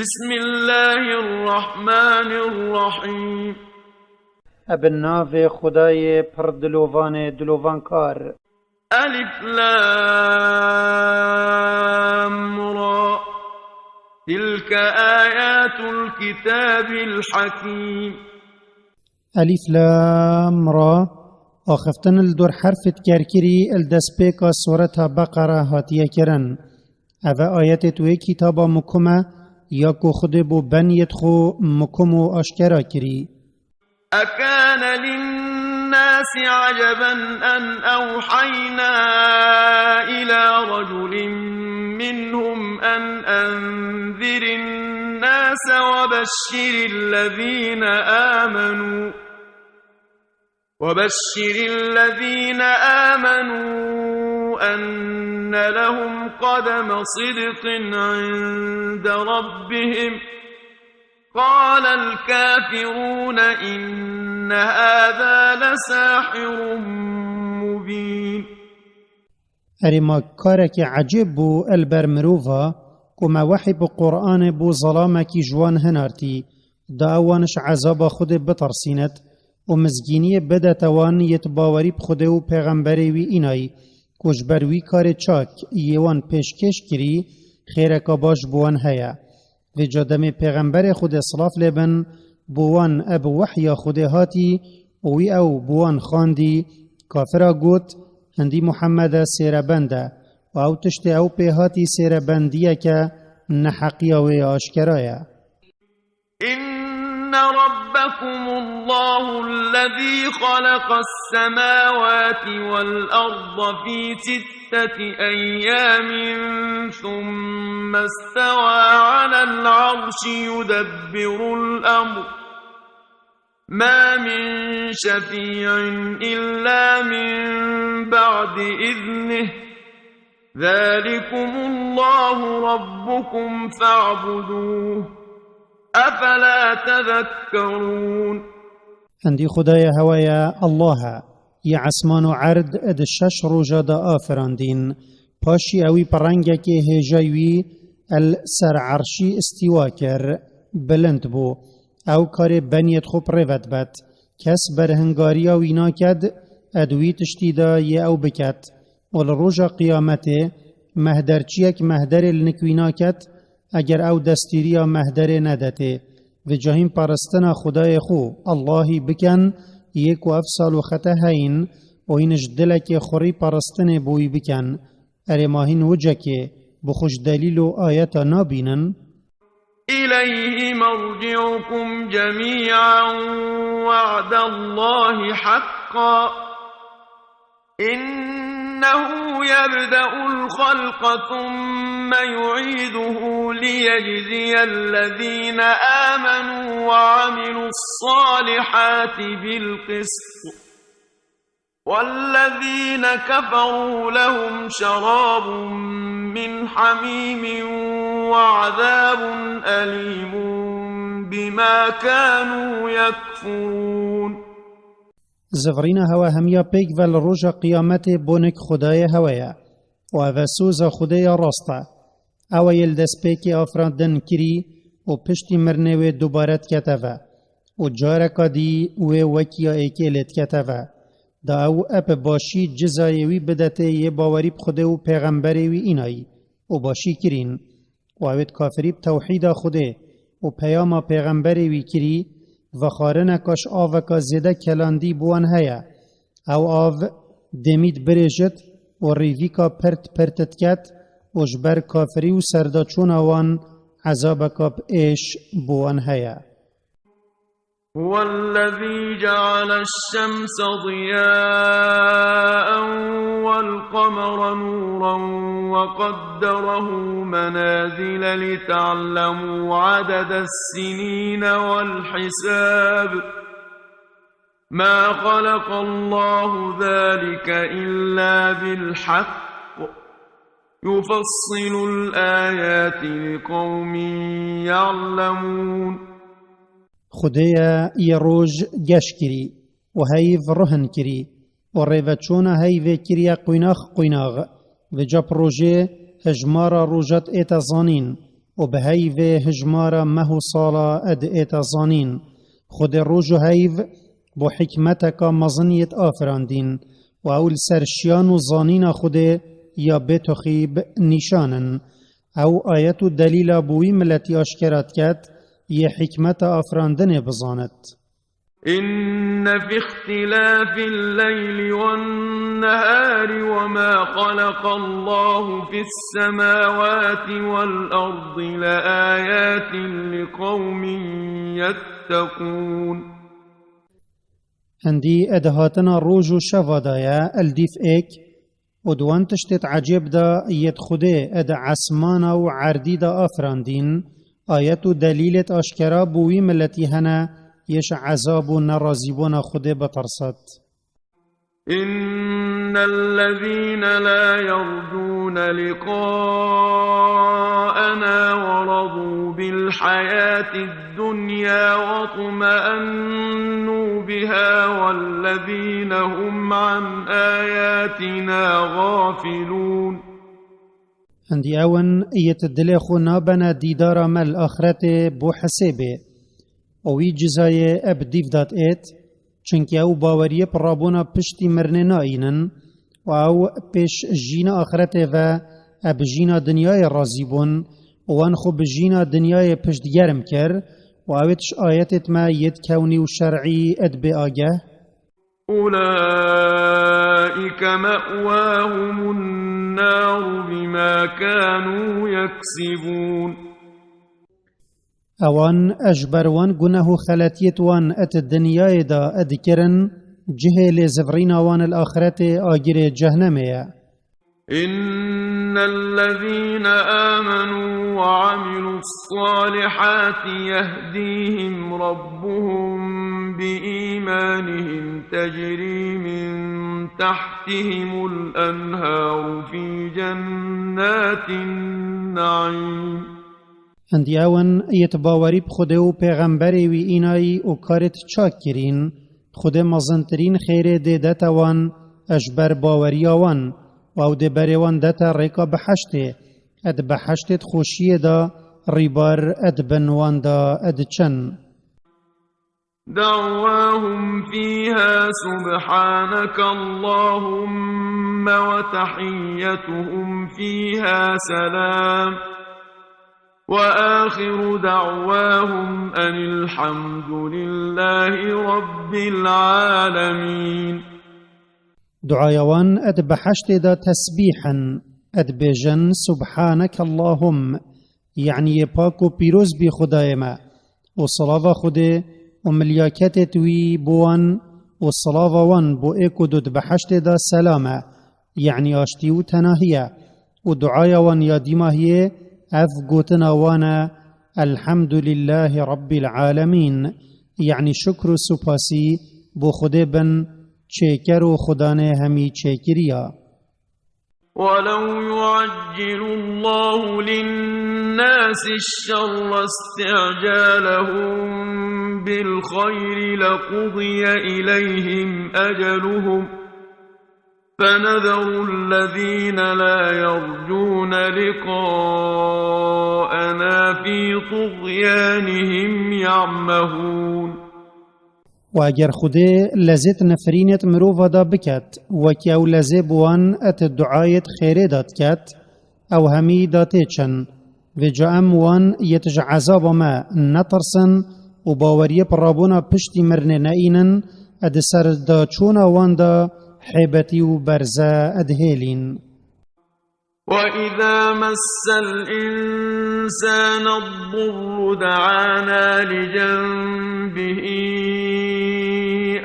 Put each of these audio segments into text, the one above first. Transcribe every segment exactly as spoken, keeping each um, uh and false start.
بسم الله الرحمن الرحيم. Ebe navê Xwedayê pir dilovanê dilovankar. ألف لام را. تلك آيات الكتاب الحكيم. Elîf Lam Ra, axiftin li dor herfê dikerkirî li destpêka Sureta Beqere hatiye kirin. Ev e ayetê tu yê kitaba mukum e, ya ku Xwedê bo beniyêt xwe mukum û aşkera kirî. أكان للناس عجبا أن أوحينا إلى رجل منهم أن أنذر الناس وبشر الذين آمنوا وبشر الذين آمنوا أن لهم قدم صدق عند ربهم. قال الكافرون إن هذا لساحر مبين. Erê ma karekî ecêb bû el ber mirova, ku me wehî bi Qur'anê bo zelamekî ji wan hinartî, da ewan ji ezaba Xwedê bitirsînit û mizgîniyê bidete wan yêt bawerî bi Xwedê û pêxemberê wî înayî, ku ji ber wî karê çak yê wan pêşkêş kirî, xêreka baş bi wan heye. Vêca demê pêxemberê Xwedê silav lê bin, bo wan eb wehya Xwedê hatî û wî ew bo wan xwendî, kafira got, hindî Muhemmed e sêrebend e û ew tiştê ew pê hatî sêrebendiyeke neheqiya wê aşkera ye. إن ربكم الله الذي خلق السماوات والأرض في ستة أيام ثم استوى على العرش يدبر الأمر ما من شفيع إلا من بعد إذنه ذلكم الله ربكم فاعبدوه أفلا تذكرون. Hindî Xwedaya hewa ye, Allah e, yê esman û erd di şeş roja de afirandîn. Paşî ewî bi rengekê hêjay wî el ser erşî îstîwa kir, bilind bû. Ew karê beniyêt xwe bi rê ve dibet. Kes berhingariya wî naket, ed wî tiştî de yê ew biket. Û li roja qiyametê mehderçiyek mehderê li nik wî naket, eger ew destîriya mehderê nedetê. Vêca hîn paristina Xwedayê xwe, Allahî bikin, yê ku ev sal û xete heyîn, û hîn ji dilekê xurî paristinê bo wî bikin. Erê ma hîn wicekê bi xwe ji delîl û ayeta nabînin? إليه مرجعكم جميعا وعد الله حقا إنه يبدأ الخلق ثم يعيده ليجزي الذين آمنوا وعملوا الصالحات بالقسط والذين كفروا لهم شراب من حميم وعذاب أليم بما كانوا يكفرون. Zivirîna hewa hemiya pêk ve li roja qiyametê bonik Xwedayê hewa ye. Û ev e soza Xwedê ya rast e. Ew e yê li destpêkê afirandin kirî û piştî mirinê wê dubare dikete ve. Û careka dî wê wekî ya êkê lê dikete ve. Da ew e bi başî cizayê wî bidetê yê bawerî bi Xwedê û pêxemberê wî înayî û başî kirîn. Û ew ê di kafirî bi tewhîda Xwedê û peyama pêxemberê wî kirî, vexwarineka ji aveka zêde kelandî bi wan heye. Ew av dêmî dibirêjit û rîvîka pirt pirt diket û ji ber kafirî û serdaçûna wan ezabeka bi êş bi wan heye. هو الذي جعل الشمس ضياء والقمر نورا وقدره منازل لتعلموا عدد السنين والحساب ما خلق الله ذلك إلا بالحق يفصل الآيات لقوم يعلمون. Xwedê ye yê roj geş kirî û heyv ruhin kirî û rêveçûna heyvê kiriye quînax quînax. Vêca bi rojê hijmara rojat ête zanîn û bi heyvê hijmara meh û sala ed ête zanîn. Xwedê roj û heyv bo hikmeteka mezin yêt afirandîn û ew li ser şiyan û zanîna Xwedê ya bêtoxîb nîşan in. Ew ayet û delîla bi wî miletî aşkera diket, yê hikmeta afirandinê bizanit. إن في اختلاف الليل والنهار وما خلق الله في السماوات والأرض لآيات لقوم يتقون. Hindî ed hatina roj û şeva de ye, el dîf êk, û di wan tiştêt ecêb de yêt Xwedê ed esmana û erdî de afirandîn, ayet û delîlêt aşkera bo wî miletî hene, yê ji ezab û nerazîbûna Xwedê bitirsit. إن الذين لا يرجون لقاءنا ورضوا بالحياة الدنيا واطمأنوا بها والذين هم عن آياتنا غافلون. Hindî ew in yêt dilê xwe nabene dîdara me li axretê bo hesêbê. Û wî cizayê eb dîv dat êt, çunkî ew baweriyê pirabûna piştî mirinê nayînin û ew pêş jîna axretê ve eb jîna dinyayê razî bûn û wan xwe bi jîna dinyayê pişt germ kir û ewêt ji ayetêt me yêt kewnî û şer'î ed bê ageh. أولئك مأواهم النار بما كانوا يكسبون. Ewan, ez ji ber wan guneh û xeletiyêt wan et dinyayê de et dikirin, cihê lêzivirîna wan li axretê agirê cehnemê ye. إن الذين آمنوا وعملوا الصالحات يهديهم ربهم بإيمانهم تجري من تحتهم الأنهار في جنات النعيم. Hindî ew in yêt bawerî bi Xwedê û pêxemberê wî înayî û karêt çak kirîn, Xwedê mezintirîn xêrê dê dete wan, ez ji ber baweriya wan, û ew dê berê wan dete rêka biheştê, ed biheştêt xweşiyê de rîbar ed bin wan de ed çin. دعواهم فيها سبحانك اللهم وتحيتهم فيها سلام وآخر دعواهم أن الحمد لله رب العالمين. Duaya wan ed biheştê de tesbîh in, ed bêjin Subhaneke Allahum, yanî yê pak û pîroz bî Xwedayê me, û silava Xwedê û milyaketêt wî bo wan û silava wan bo ê ku dû di biheştê de selam e, yanî aştî û tenahî ye. Û duaya wan ya dîmahiyê ev gotina wan e, Elhamdulîllahî Rabbîl Alemîn, yanî şukr û supasî bo Xwedê bin, çêker û Xudanê hemî çêkiriya. ولو يعجل الله للناس الشر استعجالهم بالخير لقضي إليهم أجلهم فنذر الذين لا يرجون لقاءنا في طغيانهم يعمهون. Û eger Xwedê lezêt nifrînêt mirova da biket, wekî ew lezê bi wan et duayêt xêrê da diket, ew hemî da tê çin. Vêca em wan yêt ji ezaba me netirsin û baweriyê pirabûna piştî mirinê neînin, ed ser da çûna wan da hêbetî û berze ed hêlîn. وإذا مس الإنسان الضر دعانا لجنبه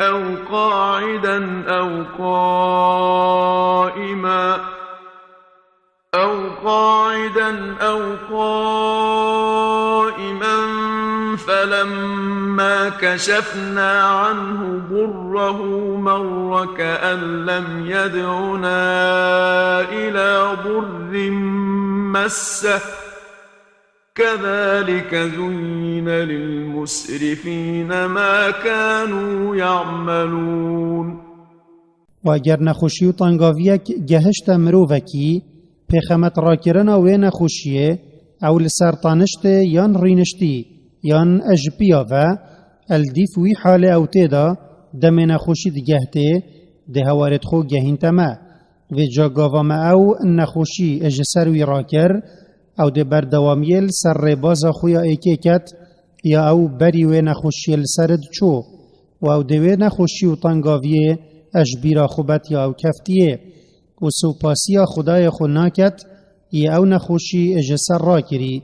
أو قاعدا أو قائما أو قاعدا أو قائما فلما كشفنا عنه ضره مر كأن لم يدعنا إلى ضر مسه كذلك زين للمسرفين ما كانوا يعملون. Û eger nexweşî û tengaviyek gehişte mirovekî, pêxemet rakirina wê nexweşiyê, Ew li ser taniştê yan rîniştî, yan ji piya ve, el dîf wî halê ew tê de, demê nexweşî digehtê, dê hewarêt xwe gehînte me. Vêca gava me ew nexweşî ji ser wî rakir, ew dê berdewamiyê li ser rêbaza xwe ya êkê ket, ya ew berî wê nexweşiyê li ser diçû. Û ew dê wê nexweşî û tengaviyê ji bîra xwe bet ya ew keftiyê. Û sopasiya Xwedayê xwe naket, yê ew nexweşî ji ser rakirî.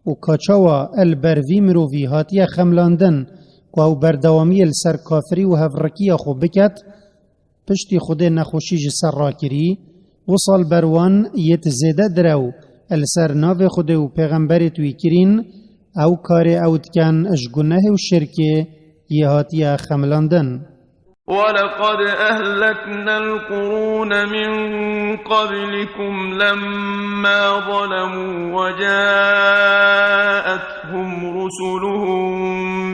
Û ka çawa el ber vî mirovî hatiye xemlandin, ku ew berdewamiyê li ser kafirî û hevrikiya xwe biket, piştî Xwedê nexweşî ji ser rakirî, wisa li ber wan yêt zêde direw li ser navê Xwedê û pêxemberêt wî kirîn, ew karê ew diken ji gunehê û şirkê yê hatiye xemilandin. ولقد أهلكنا القرون من قبلكم لما ظلموا وجاءتهم رسلهم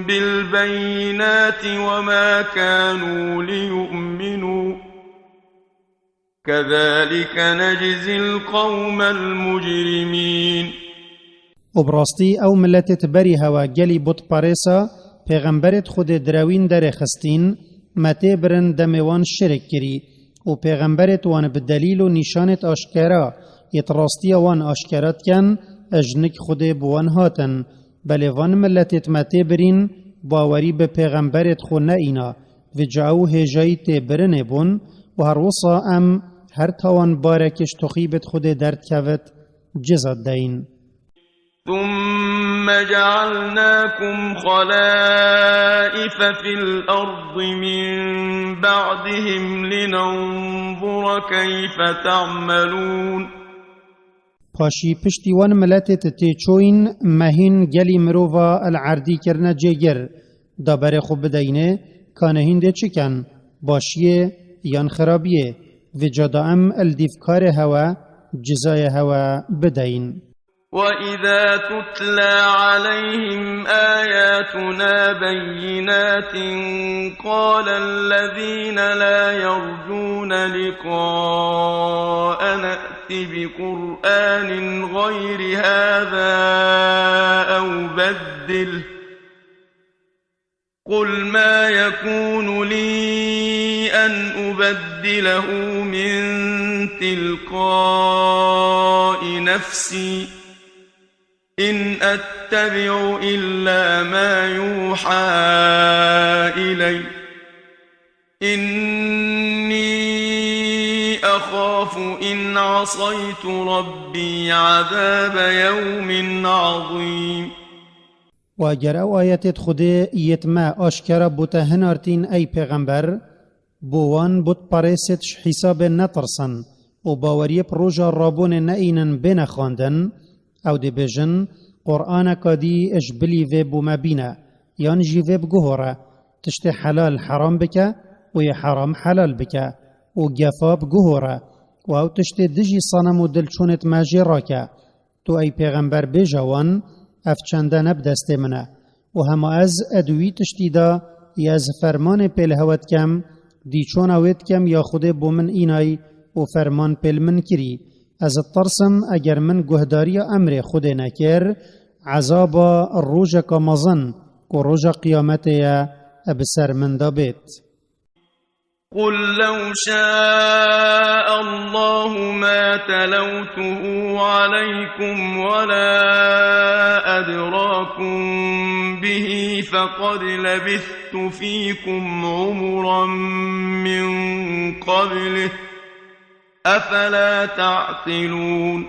بالبينات وما كانوا ليؤمنوا كذلك نجزي القوم المجرمين. Û bi rastî ew miletêt berî hewe gelî butparêsa pêxemberêt Xwedê direwîn derê xistîn, me tê birin demê wan şirk kirî. Û pêxemberêt wan bi delîl û nîşanêt aşkera, yêt rastiya wan aşkera diken, ji nik Xwedê bi wan hatin. Belê van miletêt me tê birîn, bawerî bi pêxemberêt xwe neîna, vêca ew hêjayî tê birinê bûn, û her wisa em her tawan barek ji toxîbêt Xwedê derdikevit, ceza deyin. ثم جعلناكم خلائف في الأرض من بعدهم لننظر كيف تعملون. Paşî piştî wan miletêt tê çoyîn, me hîn gelî mirova el erdî kirine cêgir, da berê xwe bideyne, kane hîn dê çi ken, başiyê yan xirabiyê, vêca da em el dîv karê hewe, cizayê hewe bideyin. وإذا تتلى عليهم آياتنا بينات قال الذين لا يرجون لقاءنا ائت بقرآن غير هذا أو بدله قل ما يكون لي أن أبدله من تلقاء نفسي إن أتبع إلا ما يوحى إلي إني أخاف إن عصيت ربي عذاب يوم عظيم. Û eger ew ayetêt Xwedê yêt me aşkera bo te hinartîn ey pêxember, bo wan butparêsêt ji hîsabê netirsin û baweriyê bi roja rabûnê neînin bêne xwendin, ew dê bêjin, Qur'aneka dî ji bilî vê bo me bîne, yan jî vê biguhore, tiştê helal heram bike û yê heram helal bike û gefa biguhore û ew tiştê dijî senem û dilçûnêt me jê rake. Tu ey pêxember bêje wan, ev çende ne bi destê min e. Û hema ez ed wî tiştî de, ya ez fermanê pê li hewe dikem, dî çona wê dikem ya Xwedê bo min înay û ferman pê li min kirî. Ez ditirsim, eger min guhdariya emrê Xwedê nekir, ezaba rojeka mezin ku roja qiyametê ye, bi ser min de bêt. قل لو شاء الله ما تلوته عليكم ولا أدراكم به فقد لبثت فيكم عمرا من قبله أفلا تعقلون.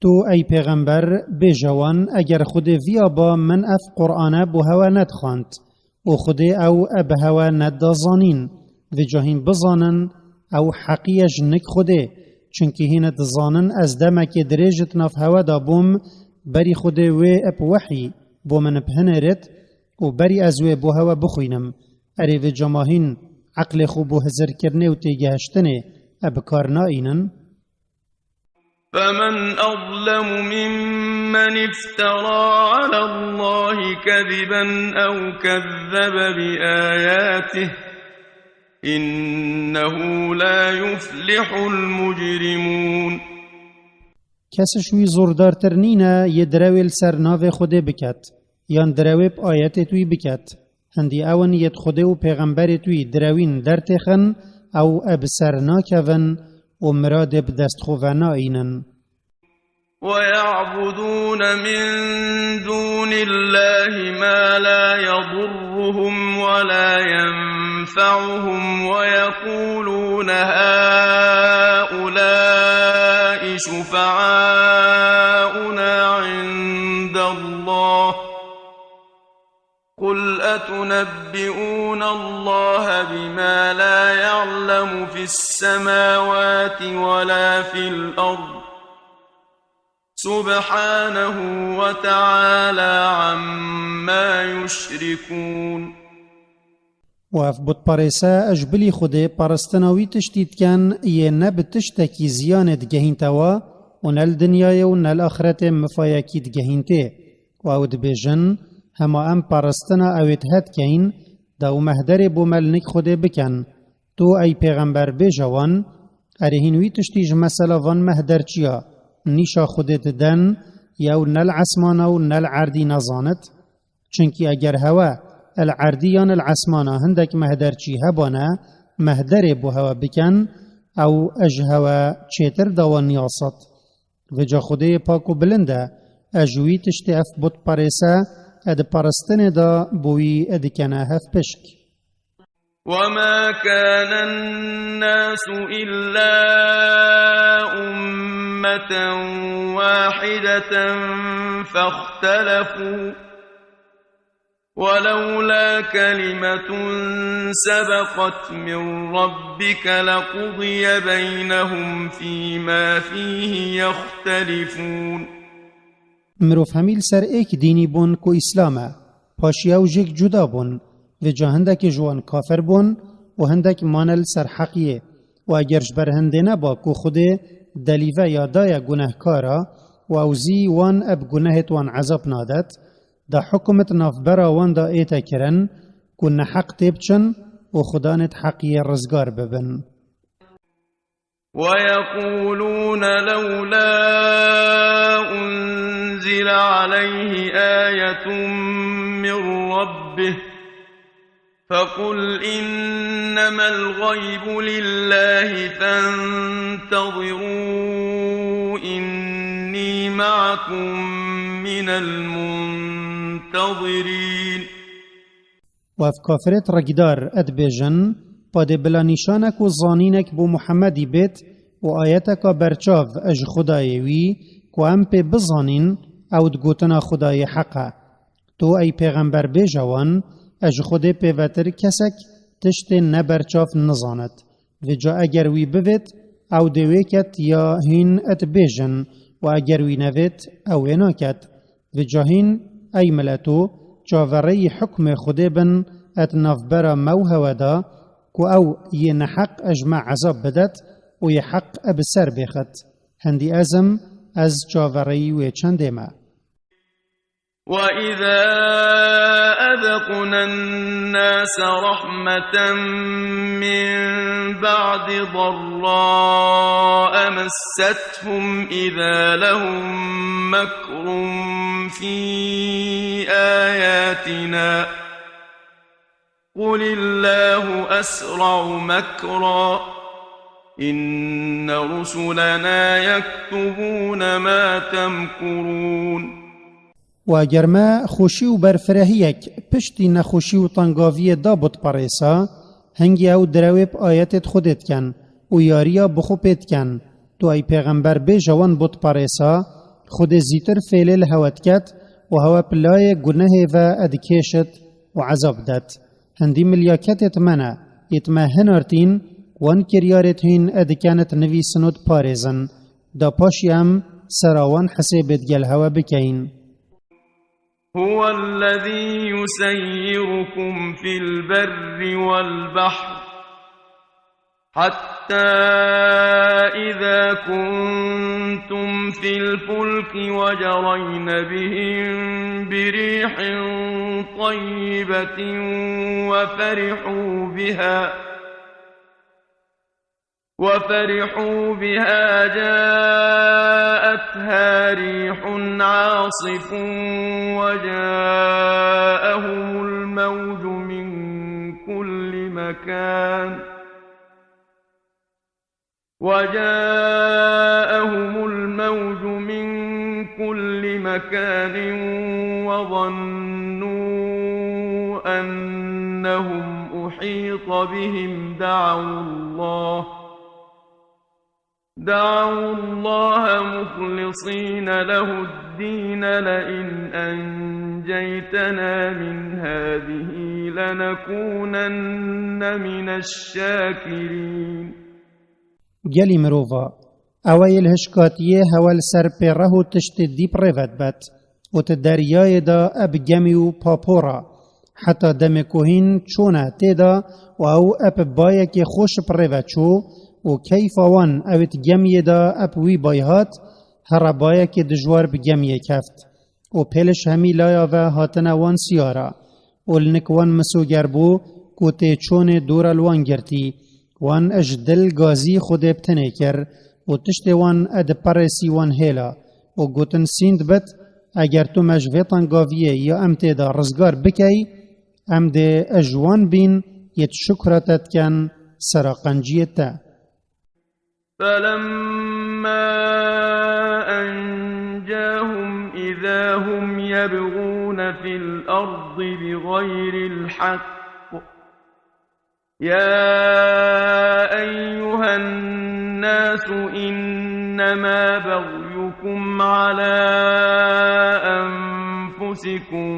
Tu ey pêxember, bêje wan, eger Xwedê viya ba min ev Qur'ane bo hewe nedixwand û Xwedê ew bi hewe nedida zanîn, vêca hîn bizanin, ew heqî ye ji nik Xwedê, çunkî hîn dizanin ez demekê dirêj di nav hewe de bûm, berî Xwedê wê bi wehî bo min bihinêrit û berî ez wê bo hewe bixwînim. Erê vêca ma hîn eqlê xwe bo hizirkirinê û têgihiştinê bi kar naînin. فمن أظلم ممن افترى على الله كذبا أو كذب بآياته إنه لا يفلح المجرمون. Kes ji wî zordartir nîne yê direwê li ser navê Xwedê biket, yan direwê bi ayetêt wî biket. Hindî ew in yêt Xwedê û pêxemberêt wî direwîn dertêxin, ew e bi ser nakevin û miradê bi dest xwe ve naînin. ويعبدون من دون الله ما لا يضرهم ولا ينفعهم ويقولون هؤلاء شفعاؤنا عند الله قل أتنبئون الله بما لا يعلم في السماوات ولا في الأرض سبحانه وتعالى عما يشركون. û ev butparêse ji bilî Xwedê paristina wî tiştî dikin yê ne bi tiştekî ziyanê digehînte wa û ne li dinyayê û ne li axretê mifayekî digehîntê. Û ew dibêjin, hema em paristina ewêt he dikeyin, da û mehderê bo me li nik Xwedê bikin. Tu ey pêxember bêje wan, erê hîn wî tiştî ji mesela van mehderçiya, nîşa Xwedê diden, yew ne li esmana û ne li erdî nezanit? Çunkî eger hewe li erdî yan li esmana hindek mehderçî hebane, mehderê bo hewe bikin, ew ji hewe çêtir dawa niyasat. Vêca Xwedê yê pak û bilind e, e ji wî tiştê ev butparêse e di paristinê de bo wî e dikene hevpişk. وما كان الناس إلا أمة واحدة فاختلفوا ولولا كلمة سبقت من ربك لقضي بينهم فيما فيه يختلفون. Mirov hemî li ser êk dînî bûn ku Îslam e. Paşî ew jêk cuda bûn. Vêca hindekê ji wan kafir bûn û hindek mane li ser heqiyê. Û eger ji ber hindê neba ku Xwedê delîve ya daye gunehkara û ew zî wan eb gunehêt wan ezab nadet, da hukmit navbera wan da ête kirin ku neheq tê biçin û xudanêt heqiyê rizgar bibin. ويقولون لولا أنزل عليه آية من ربه فقل إنما الغيب لله فانتظروا إني معكم من المنتظرين. Û ev kafirêt regdar e dibêjin, padê bila nîşanek û zanînek bo Muhemmedî bêt û ayeteka berçav e ji Xwedayê wî ku em pê bizanîn, ew di gotina Xwedayê heq e. Tu ey pêxember bêje wan, e ji Xwedê pêvetir kesek tiştên neberçav nizanit. Vêca eger wî bivêt, ew dê wê ket ya hîn et bêjin û eger wî nevêt, ew wê naket. Vêca hîn, ey mileto, çaverêyî hukmê Xwedê bin et navbera me û hewe da, ku ew yê neheq e ji me ezab bidet û yê heq e bi ser bêxit. Hindî ez im, ez çaverêyî wê çendê me. وإذا أذقنا الناس رحمة من بعد ضراء مستهم إذا لهم مكر في آياتنا قل الله أسرع مكرا إن رسلنا يكتبون ما تمكرون. Û eger me xweşî û berfirehiyek piştî nexweşî û tengaviyê da butperêsa, hingî ew direwê bi ayetêt Xwedê dikin û yariya bi xwe pê dikin. Tu ey pêxember bêje wan butperêsa, Xwedê zîtir fêlê li hewe diket û hewe pilayê gunehê ve e dikêşit û ezab det. Hindî milyaketêt me ne, êt me hinartîn, wan kiryarêt hîn e dikenit nivîsin û diparêzin. Da paşî em sera wan hesêbêt gel hewe bikeyin. هو الذي يسيركم في البر والبحر حتى إذا كنتم في الفلك وجرين بهم بريح طيبة وفرحوا بها وفرحوا بها جاءتها ريح عاصف وجاءهم الموج من كل مكان وجاءهم الموج من كل مكان وظنوا أنهم أحيط بهم دعوا الله دعوا الله مخلصين له الدين لئن أنجيتنا من هذه لنكونن من الشاكرين. Gelî mirova, ew ê li hişkatiyê hewe li ser pêreh û tiştê dî bi rê ve dibet û ti deryayê de eb gemî û papora, heta demê ku hîn çûne tê de û ew eb bayekê xweş bi rê ve çû û keyfa wan ew ê di gemiyê de eb wî bay hat, here bayekê dijwar bi gemiyê keft û pêliş hemî laya ve hatine wan siyara û li nik wan misoger bû ku tê çûnê dora li wan girtî. Wan ji dil gazî Xwedê bi tenê kir û tiştê wan e di perê sî wan hêla û gotin, sînd bit, eger tu me ji vê tengaviyê ya em tê de rizgar bikey, em dê ji wan bîn yê di şukra te dikin sera qenciyê te. فلما أنجاهم إذا هم يبغون في الأرض بغير الحق. يا أيها الناس إنما بغيكم على أنفسكم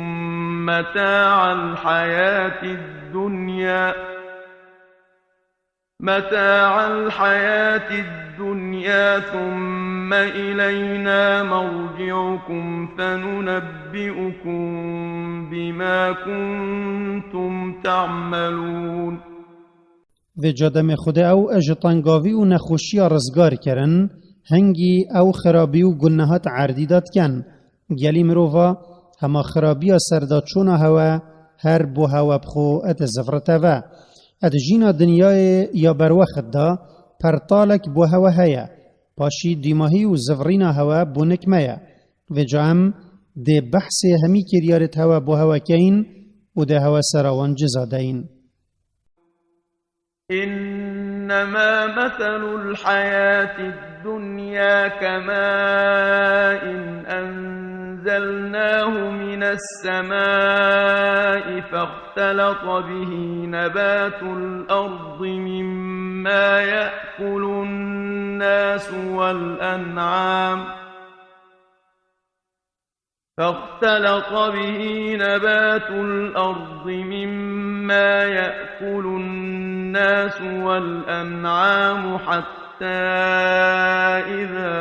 متاع الحياة الدنيا متاع الحياة الدنيا ثم إلينا مرجعكم فننبئكم بما كنتم تعملون. Vêca demê Xwedê ew ji tengavî û nexweşiya rizgar kirin, hingî ew xirabî û gunehat erdî de dikin. Gelî mirova, hema xirabiya serdaçûna hewe her bo hewe bi xwe dizivrite ve. Di jîna dinyayê ya berwext de pertalek bo hewe heye, paşî dîmahî û zivrîna hewe bo nik me ye. Vêca em dê behsê hemî kiryarêt hewe bo hewe keyin û dê hewe sera wan ciza deyin. إنما مثل الحياة الدنيا كماء أنزلناه من السماء فاختلط به نبات الأرض مما يأكل الناس والأنعام فاختلط به نبات الأرض مما يأكل الناس والأنعام حتى إذا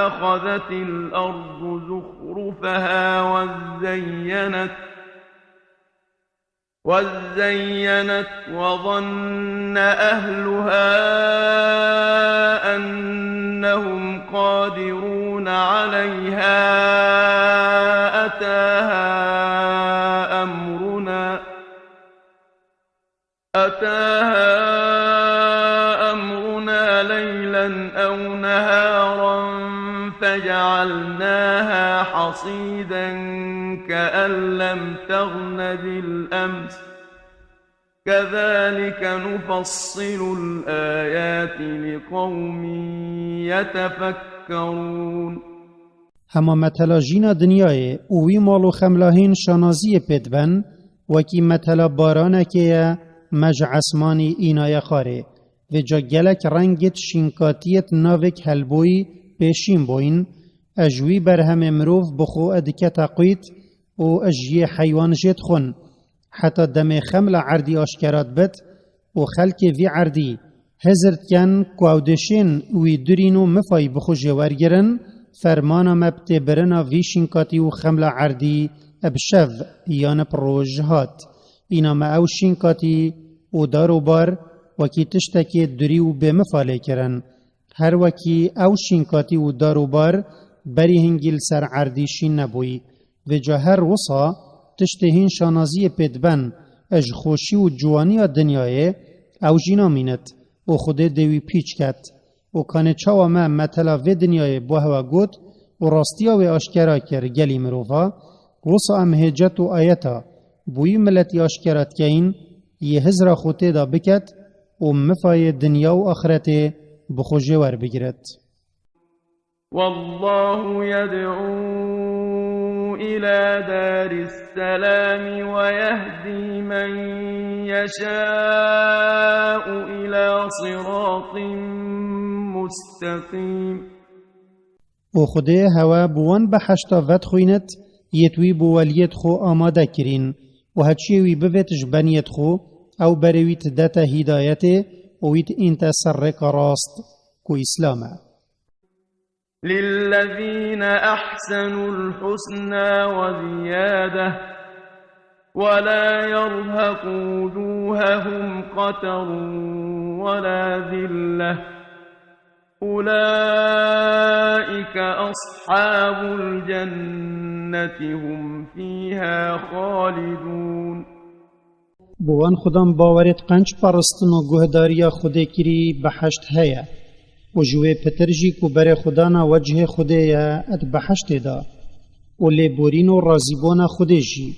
أخذت الأرض زخرفها وازينت وازينت وظن أهلها أنهم قادرون عليها أتاها أمرنا أتاها أمرنا ليلا أو نهارا فجعلناها حصيدا كأن لم تغن بالأمس كذلك نفصل الآيات لقوم يتفكرون. Hema metela jîna dinyayê û wî mal û xemla hîn şanaziyê pê diben, wekî metela baranekê ye me ji esmanî înaye xarê. Vêca gelek rengêt şînkatiyêt navêk helboyî pêşîn bûyn, ez ji wî berhemê mirov bi xwe dike teqwît û ji yê heywan jê dixwin. Heta demê xemla erdî aşkera dibit û xelkê vî erdî hizir dikin ku ew dê şên wî durîn û mifayî bi xwe jê wergirin, fermana me bi têbirina vî şînkatî û xemla erdî bi şev yan bi roj hat. Îna me ew şînkatî û dar û bar wekî tiştekê durî û bêmifa lê kirin. Her wekî ew şînkatî û dar û bar berî hingî li ser erdî şîn nebûyî. Vêca her wisa tiştê hîn şanaziyê pê diben, ji xweşî û ciwaniya dinyayê ew jî namînit. û Xwedê dê wî pîç ket. Û kanê çawa me metela vê dinyayê bo hewa got û rastiya wê aşkera kir gelî mirova, wisa em hêcet û ayeta bo wî miletî aşkera dikeyin, yê hizra xwe tê de biket û mifayê dinya û axretê bi xwe jê werbigiret. والله يدعو إلى دار السلام ويهدي من يشاء إلى صراط مستقيم. û Xwedê hewe bi wan behişta vedixwînit, yêt wî bo weliyêt xwe amade kirîn û heçiyê wî bivêt ji beniyêt xwe, ew berê wî didete hîdayetê û wî diînte ser rêka rast ku Îslam e. للذين أحسنوا الحسنى وزيادة ولا يرهق وجوههم قتر ولا ذلة أولئك أصحاب الجنة هم فيها خالدون. Bo wan xudan bawerêt qenc paristin û guhdariya Xwedê kirî behişt heye û ji wê pitir jî ku berê xudana wecihê Xwedê ye et behiştê de û lêborîn û razîbûna Xwedê jî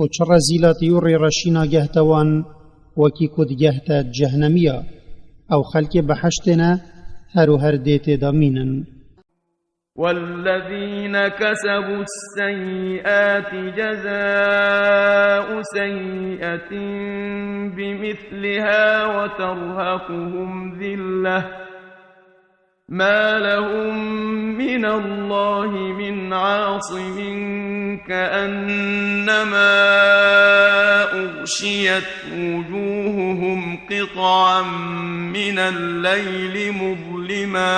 û çi rezîlatî û rêreşî nagehte wan wekî ku digehte cehnemiya ew xelkê behiştê ne her û her dê tê de mînin. والذين كسبوا السيئات جزاء سيئة بمثلها وترهقهم ذلة ما لهم من الله من عاصم كأنما أغشيت وجوههم قطعا من الليل مظلما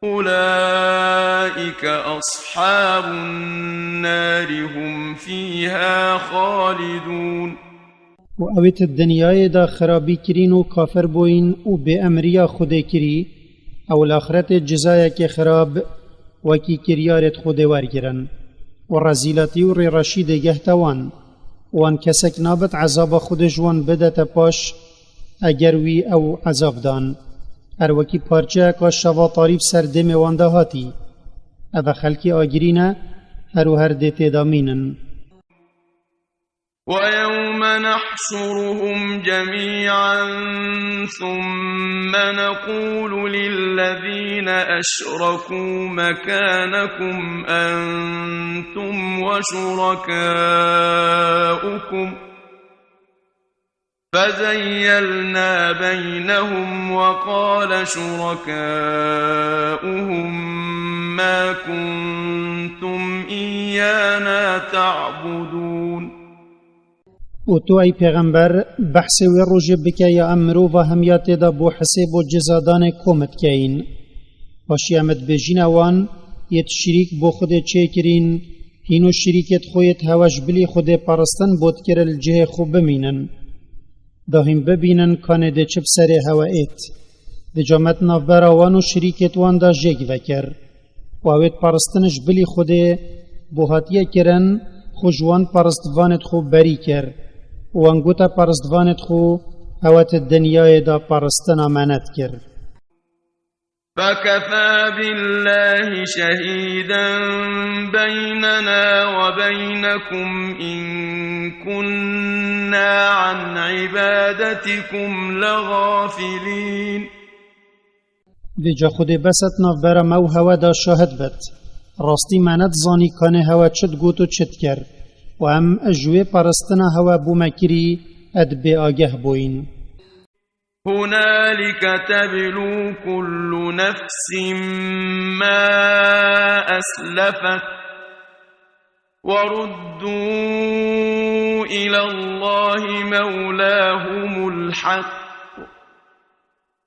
أولئك أصحاب النار هم فيها خالدون. û ewêt dinyayê de xirabî kirîn û kafir bûyîn û bêemriya Xwedê kirî, ew li axretê cizayekê xirab wekî kiryarêt Xwedê wergirin û rezîlatî û rêreşî dêgehte wan. Wan kesek nabit ezaba Xwedê ji wan bidete paş, eger wî ew ezab dan. Her wekî parçeyeka şeva tarî bi ser dêmê wan de hatî. Ev e xelkê agirî ne, her û her dê tê de mînin. ويوم نحشرهم جميعا ثم نقول للذين أشركوا مكانكم أنتم وشركاؤكم فزيلنا بينهم وقال شركاؤهم ما كنتم إيانا تعبدون. Û tu, ey Pêxember, behsê wê rojê bike ya em mirova hemiya tê de bo hisêb û cizadanê kom dikeyîn. Paşî em dibêjîne wan, yêt şirîk bo Xwedê çêkirîn, hîn û şirîkêt xwe yêt hewe ji bilî Xwedê paristin bo dikir li cihê xwe bimînin. Da hîn bibînin kanê dê çi bi serê hewe êt. Dê camet navbera wan û şirîkêt wan de jêk vekir. Û ewêt paristin ji bilî Xwedê bo hatiye kirin, xwe ji wan paristvanêt xwe berî kir. Û wan gote paristvanêt xwe, ewe ti dinyayê de paristina me nedikir. فكفى بالله شهيدا بيننا وبينكم إن كنا عن عبادتكم لغافلين. Vêca Xwedê bes et navbera me û hewe de şahid bit. Rastî me nedizanî kanê hewe çi digot û çi dikir. Û em ji wê paristina hewe bo me kirî, et bêageh bûyîn. هنالك تبلو كل نفس ما أسلفت وردوا إلى الله مولاهم الحق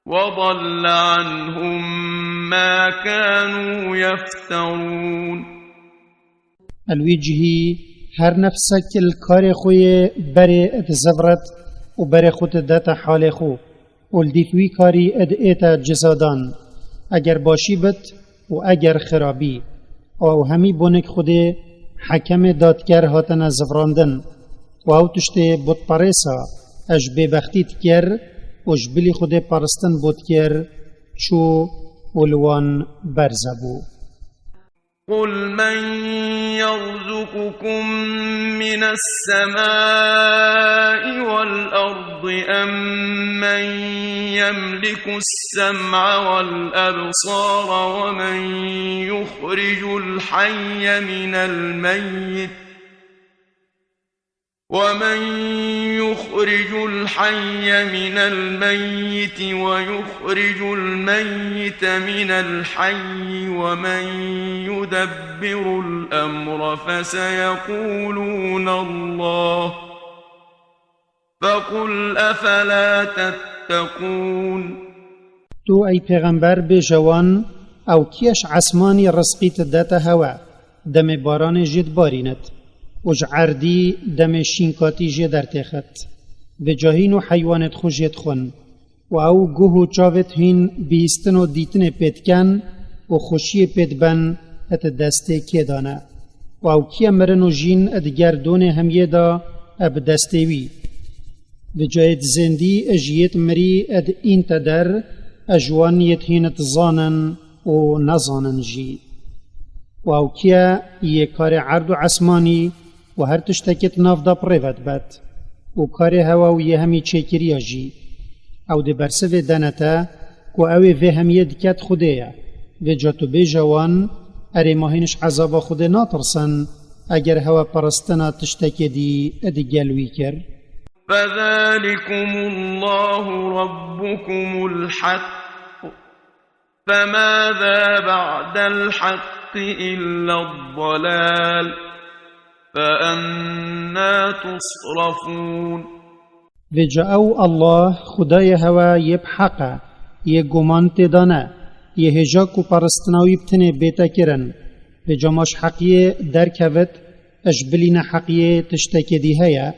وضل عنهم ما كانوا يفترون. Li wî cihî her nefsek li karê xwe yê berê dizivret û berê xwe didete halê xwe û li dîf wî karî diête cizadan, eger başî bit û eger xirabî. Û ew hemî bonik Xwedê hekemê dadker hatine zivrandin. Û ew tiştê butperêsa ez ji bêbextî dikir, û ji bilî Xwedê paristin bo dikir, çû û li wan berze bû. قل من يرزقكم من السماء والأرض أم من يملك السمع والأبصار ومن يخرج الحي من الميت ومن يخرج الحي من الميت ويخرج الميت من الحي ومن يدبر الأمر فسيقولون الله فقل أفلا تتقون. Tu, ey Pêxember, bêje wan, ew kî ye ji esmanî rizqî didete hewe, demê baranê jê dibarînit û ji erdî demê şînkatî jê dertêxit, vêca hîn û heywanêt xwe jê dixwin, û ew guh û çavêt hîn bihîstin û dîtinê pê dikin û xweşiyê pê diben, di destê kê de ne? Û ew kî ye mirin û jîn di gerdonê hemiyê de bi destê wî? Vêca yêt zêndî ji yêt mirî di înte der, ji wan yêt hîn dizanin û nezanin jî. Û ew kî ye yê karê erd û esmanî û her tiştekê di nav de bi rê ve dibet û karê hewa û yê hemî çêkiriya jî? Ew dê bersivê dene te ku ew ê vê hemiyê diket Xwedê ye. Vêca tu bêje wan, erê, ma hîn ji ezaba Xwedê natirsin, eger hewe paristina tiştekê dî di gel wî kir? فذلكم الله ربكم الحق فماذا بعد الحق إلا الضلال فأنى تصرفون. Vêca ew Allah, Xwedayê hewe yê bi heq e, yê guman tê de ne, yê hêja ku paristina wî bi tinê bête kirin. Vêca ma ji heqiyê derkevit, ji bilî neheqiyê tiştekê dî heye?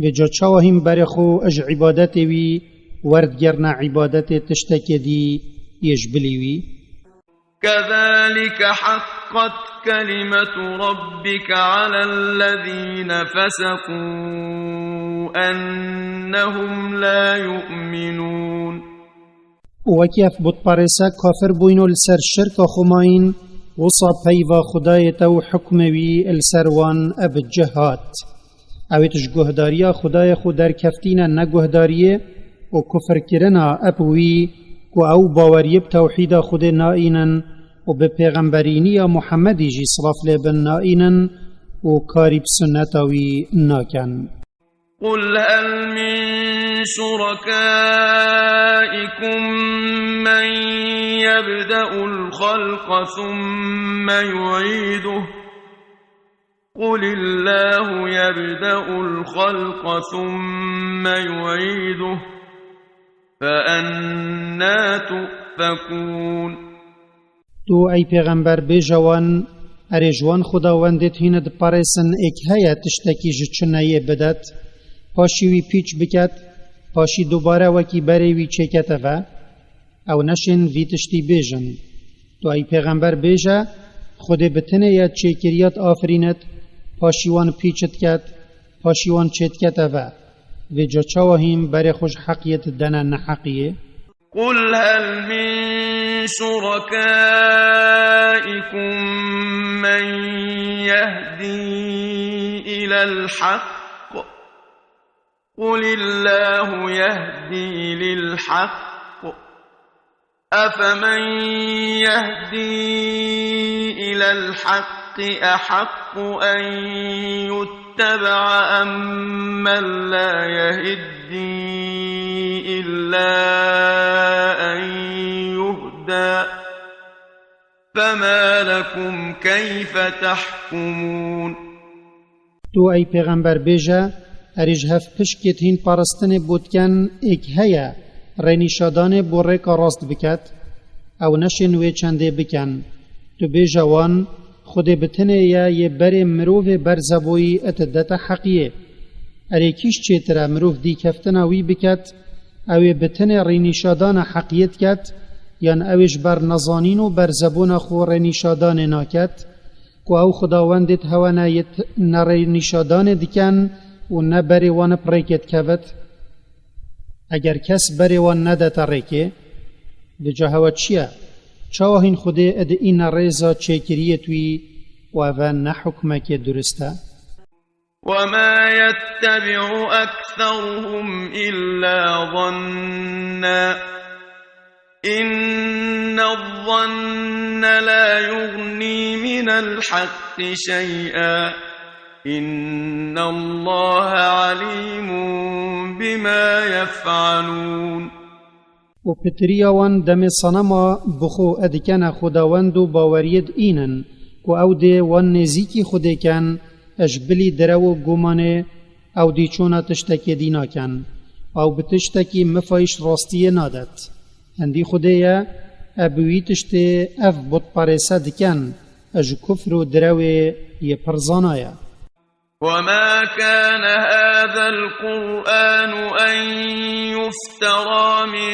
Vêca çawa hîn berê xwe ji îbadetê wî werdigirne îbadetê tiştekê dî yê ji bilî wî? كذلك حقت كلمة ربك على الذين فسقوا أنهم لا يؤمنون. Û wekî ev butparêse kafir bûyn û li ser şirka xwe mayîn, wisa peyva Xwedayê te û hukmê wî li ser wan bi cih hat. Ew ê tu ji guhdariya Xwedayê xwe derkeftîne neguhdariyê û kufirkirina eb wî, ku ew baweriyê bi tewhîda Xwedê naînin û bi pêxemberîniya Muhemmedî jî, silav lê bin, naînin û karî bi sunneta wî nakin. قل هل من شركائكم من يبدأ الخلق ثم يعيده قل الله يبدأ الخلق ثم يعيده فأنى تؤفكون. Tu, ey Pêxember, bêje wan, erê, ji wan xwedawendêt hîn diparêsin êk heye tiştekî ji çineyê bidet, paşî wî pîç biket, paşî dubare wekî berê wî çêkete ve? Ew neşên vî tiştî bêjin. Tu, ey Pêxember, bêje, Xwedê bi tinê ye çêkiriyat afirînit, paşî wan pîç diket, paşî wan çêdikete ve. Vêca çawa hîn berê xwe ji heqiyê didene neheqiyê? قل هل من شركائكم من يهدي إلى الحق قل الله يهدي للحق أفمن يهدي إلى الحق أحق أن يتبع أمن لا يهدي إلا أن يهدى فما لكم كيف تحكمون. Tu, ey Pêxember, bêje, erê, ji hev pişkêt hîn paristinê bo diken êk heye, rênîşadanê bo rêka rast biket? Ew neşên wê çendê biken. Tu bêje wan, Xwedê bi tinê ye yê berê mirovê berzeboyî didete heqiyê. Erê, kîş çêtir e mirov dîkeftina wî biket, ew ê bi tinê rênîşadana heqiyê diket, yan ew ê ji ber nezanîn û berzebûna xwe rênîşadanê naket, ku ew xwedawendêt hewe ne yêt ne rênîşadanê diken û ne berê wan bi rêkê dikevit? Eger kes berê wan nedete rêkê, di ca hewe çi ye? Çawa hîn Xwedê id îne rêza çêkiriyê tu yî û eve ne hukmekê durist e? وما يتبع أكثرهم إلا ظنا إن الظن لا يغني من الحق شيئا إن الله عليم بما يفعلون. Û pitiriya wan demê sanema bi xwe edikene xwedawend û baweriyê diînin ku ew dê wan nêzîkî Xwedê ken, ji bilî direw û gumanê ew dî çûna tiştekê dî naken. Ew bi tiştekî mifayîş rastiyê nadet. Hindî Xwedê ye, e bi wî tiştê ev butperêse diken, e ji kufr û direwê yê pir zana ye. وما كان هذا القرآن أن يفترى من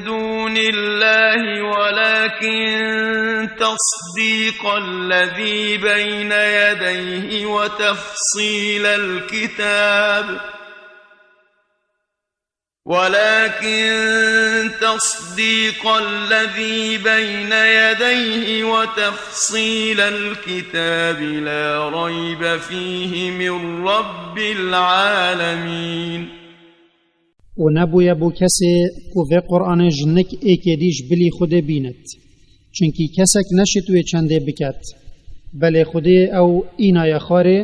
دون الله ولكن تصديق الذي بين يديه وتفصيل الكتاب ولكن تصديق الذي بين يديه وتفصيل الكتاب لا ريب فيه من رب العالمين. Û nebûye bo kesê ku vê Qur'anê ji nik êkê dî ji bilî Xwedê bînit. Çunkî kesek neşit wê çendê biket. Belê Xwedê ew înaye xwarê,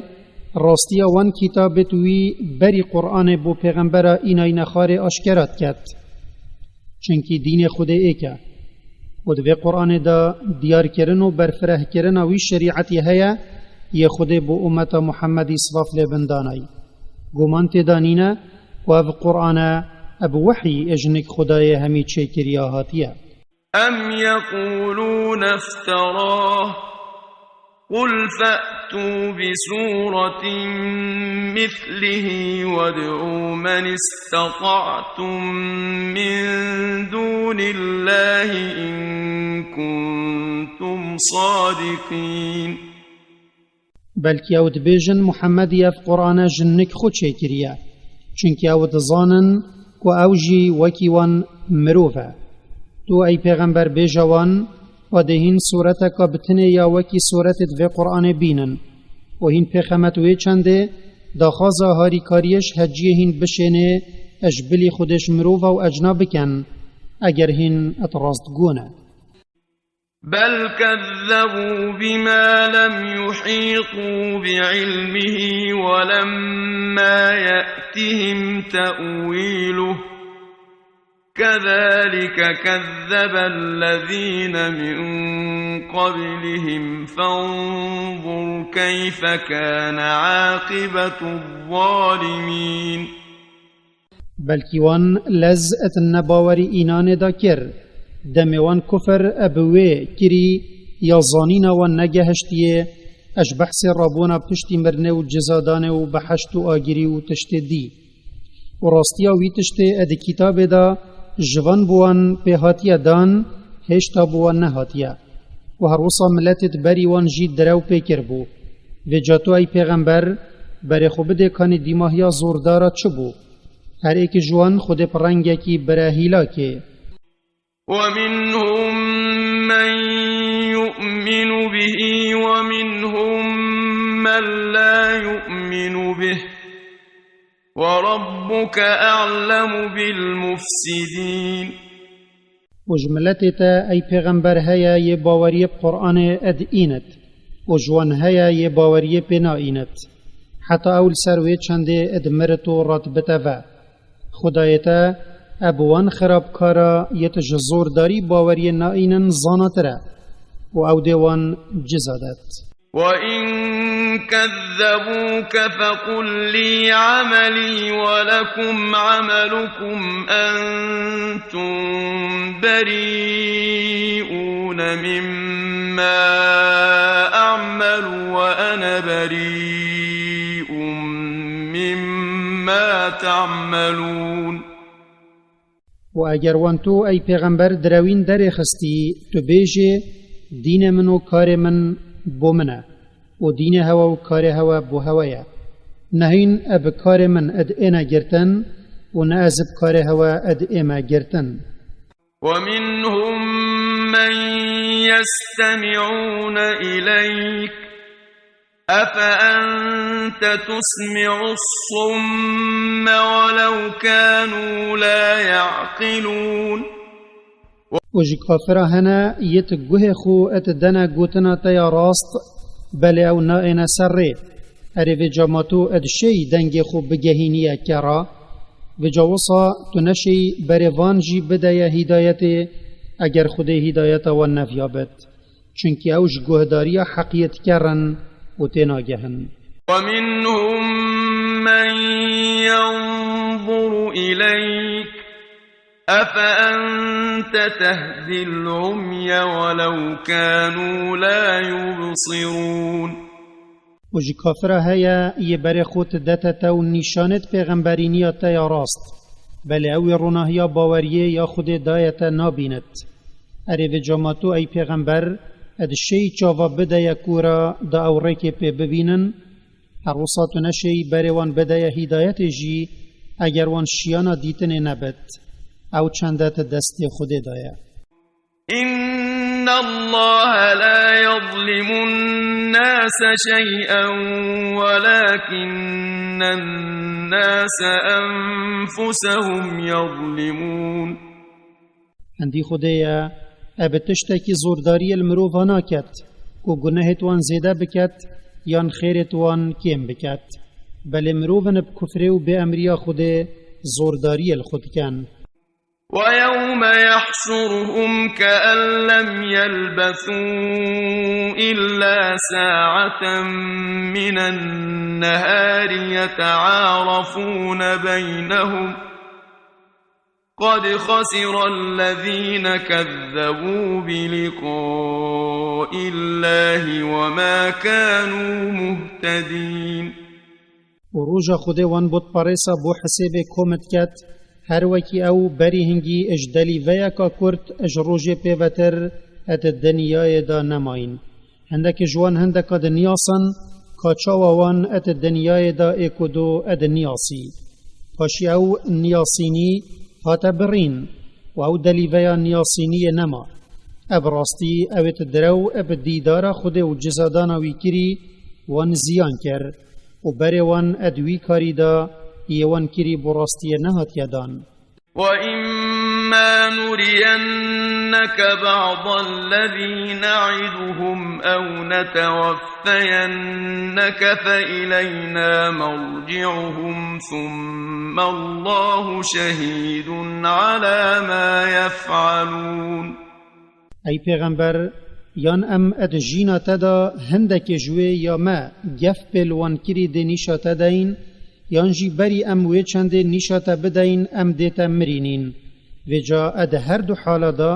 rastiya wan kitabêt wî berî Qur'anê bo pêxembera înayne xwarê aşkera diket. Çunkî dînê Xwedê êk e. Û di vê Qur'anê de diyarkirin û berfirehkirina wî şerîetî heye, yê Xwedê bo ummeta Muhemmedî silav lê bin danay. Guman tê de nîne ku ev Qur'an e, e bi wehyî ê ji nik Xwedayê hemî çêkiriya hatiye. أم يقولون افتراه قل فأتوا بسورة مثله وادعوا من استطعتم من دون الله إن كنتم صادقين. Belkî ew dibêjin, Muhemmedî ev Qur'ane ji nik xwe çêkiriye. Çunkî ew dizanin ku ew jî wekî wan mirov e. Tu ey pêxember bêje wan, xwedê hîn sûreteka bi tinê ya wekî sûretê di vê Qur'anê bînin. Û hîn pêxemet wê çendê, daxwaza harîkariyê ji heciyê hîn bişênê, e ji bilî Xwedê ji mirova û ecna bikin, eger hîn et rastgo ne. بل كذبوا بما لم يحيطوا بعلمه ولما يأتهم تأويله كذلك كذب الذين من قبلهم فانظر كيف كان عاقبة الظالمين. Belkî wan lez et nebawerî înanê de kir. Demê wan kufir e bi wê kirî ya zanîna wan negehiştiye, e ji behsê rabûna piştî mirinê û cizadanê û beheşt û agirî û tiştê dî. Û rastiya wî tiştê e di kitabê de ji van bi wan pê hatiye dan, hêşta bi wan nehatiye. Û her wisa miletêt berî wan jî direw pê kiribû. Vêca tu ey pêxember, berê xwe bidê kanî dîmahiya zordara çi bû? Her êkî ji wan Xwedê bi rengekî bire hîlakê. ومنهم من يؤمن به ومنهم من لا يؤمن به وربك أعلم بالمفسدين. Û ji miletê te ey pêxember heye yê baweriyê bi Qur'anê ed înit. Û ji wan heye yê baweriyê pê naînit. Heta ew li ser wê çendê ed mirit û rat bite ve. Xwedayê te e bi wan xirabkara yê tu ji zordarî baweriyê naînin zanatir e. Û ew dê wan ciza det. وإن كذبوك فقل لي عملي ولكم عملكم أنتم بريئون مما أعمل وأنا بريء مما تعملون. Û eger wan tu, ey pêxember, direwîn derêxistî, tu bêjê, dînê min û karê min bo min e û dînê hewe û karê hewe bo hewe ye. Nehîn e bi karê min id êne girtin, û ne ez bi karê hewe ed ême girtin. ومنهم من يستمعون إليك أفأنت تسمع الصم ولو كانوا لا يعقلون. Û ji kafira hene yê tu guhê xwe et dene gotina te ya rast, belê ew naêne ser rê. Erê vê cama tu et şey dengê xwe bigehîniye kera. Vê ca wisa tu neşêy berê van jî bideye hîdayetê, eger Xwedê hîdayeta wan neviya bit. Çunkî ew ji guhdariya heqiyê dikerin û tênagehin. ومنهم من ينظر إليك أفأنت تهدي العمي ولو كانوا لا يبصرون. Û ji kafira heye yê berê xwe tu dete te û nîşanêt pêxemberîniya te ya rast. Belê ew ê ronahiya baweriyê ya Xwedê daye te nabînit. Erê vê cama tu ey pêxember, ed şey çava bideye kûra da ew rêkê pê bibînin? Her wisa tu neşêy berê wan bideye hîdayetê jî, eger wan şiyana dîtinê nebit. Ew çende ti destê Xwedê de ye. إن الله لا يظلم الناس شيئا ولكن الناس أنفسهم يظلمون. Hindî Xwedê ye, e bi tiştekî zordariyê li mirova naket, ku gunehêt wan zêde biket, yan xêrêt wan kêm biket. Belê mirovin bi kufrê û bêemriya Xwedê zordariyê li xwe dikin. ويوم يحشرهم كأن لم يلبثوا إلا ساعة من النهار يتعارفون بينهم قد خسر الذين كذبوا بلقاء الله وما كانوا مهتدين. Û roja Xwedê wan botparêsa bo hisêbê kom diket, her wekî ew berî hingî ji delîveyeka kurt ji rojê pêvetir et dinyayê de nemayîn. Hindekî ji wan hindeka diniyasin, ka çawa wan et dinyayê de êk û do et niyasî. Paşî ew niyasînî hate birîn û ew delîveya niyasîniyê nema. Ev rastî ew ê tu direw eb dîdara Xwedê û cizadana wî kirî wan ziyan kir û berê wan ed wî karî da yê wan kirî bo rastiyê nehatiye dan. وإما نرينك بعض الذي نعدهم أو نتوفينك فإلينا مرجعهم ثم الله شهيد على ما يفعلون. Ey pêxember, yan em ed jîna te da hindekê ji wê ya me gef pê li wan kirî dê nîşa te deyin, yan jî berî em wê çendê nîşa te bideyin em dê te mirînîn. Vêca ed her du hala da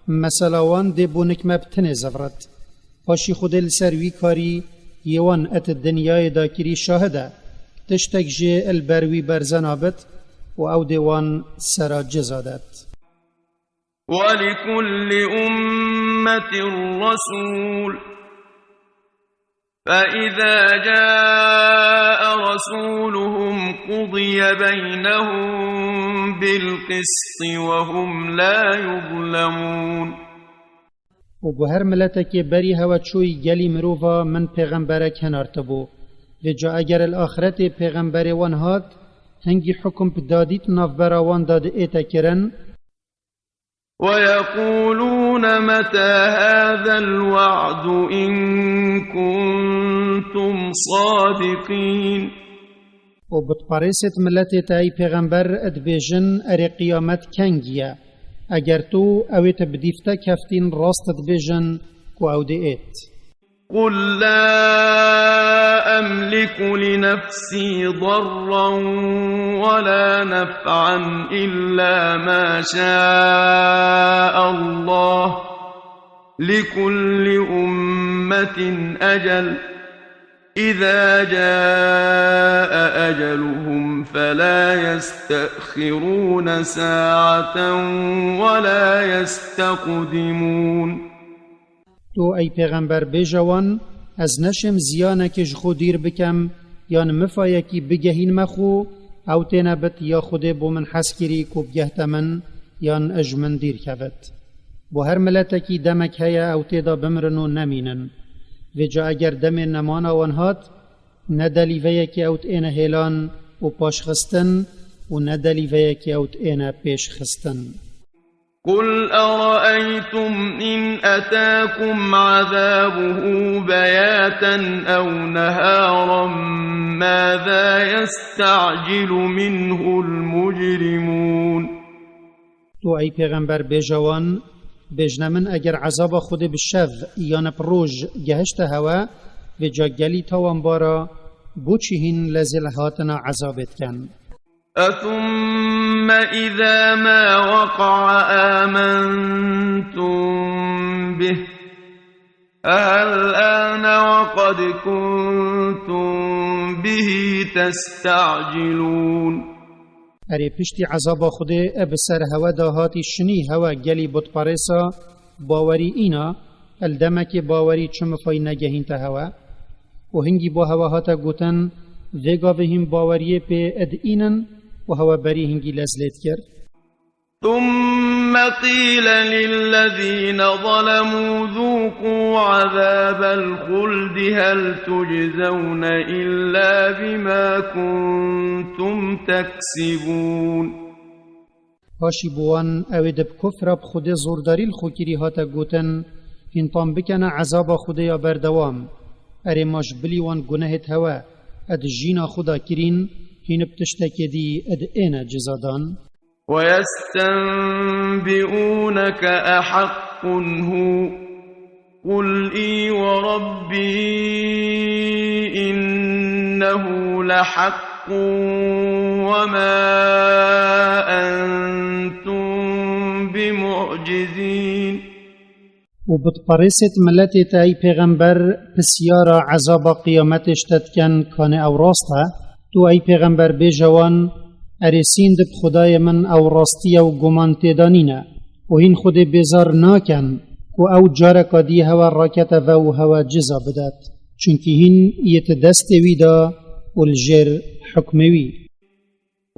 mesela wan dê bo nik me bi tinê zevret. Paşî Xwedê li ser wî karî yê wan et dinyayê da kirî şahid e. Tiştek jê li ber wî berze nabit û ew dê wan sera ciza det. ولكل أمة رسول فإذا جاء رسولهم قضي بينهم بالقسط وهم لا يظلمون. Û bo her miletekê berî hewe çûyî gelî mirova min pêxemberek hinartibû. Vêca eger li axretê pêxemberê wan hat, hingî hukum bi dadî di navbera wan de diête kirin, ويقولون متى هذا الوعد إن كنتم صادقين. Û butparêsêt miletê te ey pêxember dibêjin, erê qiyamet kengî ye? Eger tu ew ê te bi dîfte keftîn rast dibêjin ku ew dê êt. قل لا أملك لنفسي ضرا ولا نفعا إلا ما شاء الله، لكل أمة أجل، إذا جاء أجلهم فلا يستأخرون ساعة ولا يستقدمون. Tu ey pêxember bêje wan, ez neşêm ziyanekê ji xwe dîr bikem, yan mifayekî bigehînme xwe, Ew têne bit ya Xwedê bo min hez kirî ku bigehte min yan ji min dîr kevit. Bo her miletekî demek heye ew tê de bimrin û nemînin. Vêca eger demê nemana wan hat, ne delîveyekê ew diêne hêlan û paşxistin û ne delîveyekê ew diêne pêşxistin. قل أرأيتم إن أتاكم عذابه بياتا أو نهارا ماذا يستعجل منه المجرمون. Tu ey pêxember bêje wan, bêjne min eger ezaba Xwedê bi şev yan bi roj gehişte hewe, vêca gelî tawanbara, bo çi hîn lezê li hatina ezabê dikin? أثم إذا ما وقع آمنتم به أهلآن وقد كنتم به تستعجلون. Erê piştî ezaba Xwedê e bi ser hewe de hatî şinî hewe gelî butperêsa bawerî îna, el demekê bawerî çi mifay negehînte hewe? Û hingî bo hewe hate gotin, vê gavê hîn baweriyê pê ed înin û hewe berî hingî lez lê dikir. ثم قيل للذين ظلموا ذوقوا عذاب الخلد هل تجزون إلا بما كنتم تكسبون. Paşî bi wan ewê de bi kufra bi Xwedê zordarî li xwe kirî hate gotin, hîn tam bikene ezaba Xwedê ya berdewam. Erê ma ji bilî wan gunehêt hewe, ed jîna xwe da kirîn, hîn bi tiştekê dî ed êne cizadan. ويستنبئونك أحق هو قل إي وربي إنه لحق وما أنتم بمعجزين. Û bitperêsêt miletê te ey pêxember pisyara ezaba qiyametê ji te dikin, kanê ew rast e? Tu ey pêxember bêje wan, erê sînd bi Xwedayê min ew rastî ye û guman tê de nîne. Û hîn Xwedê bêzar nakin ku ew careka dî hewe rakete ve û hewe ciza bidet. Çunkî hîn yê ti destê wî de û li jêr hukmê wî.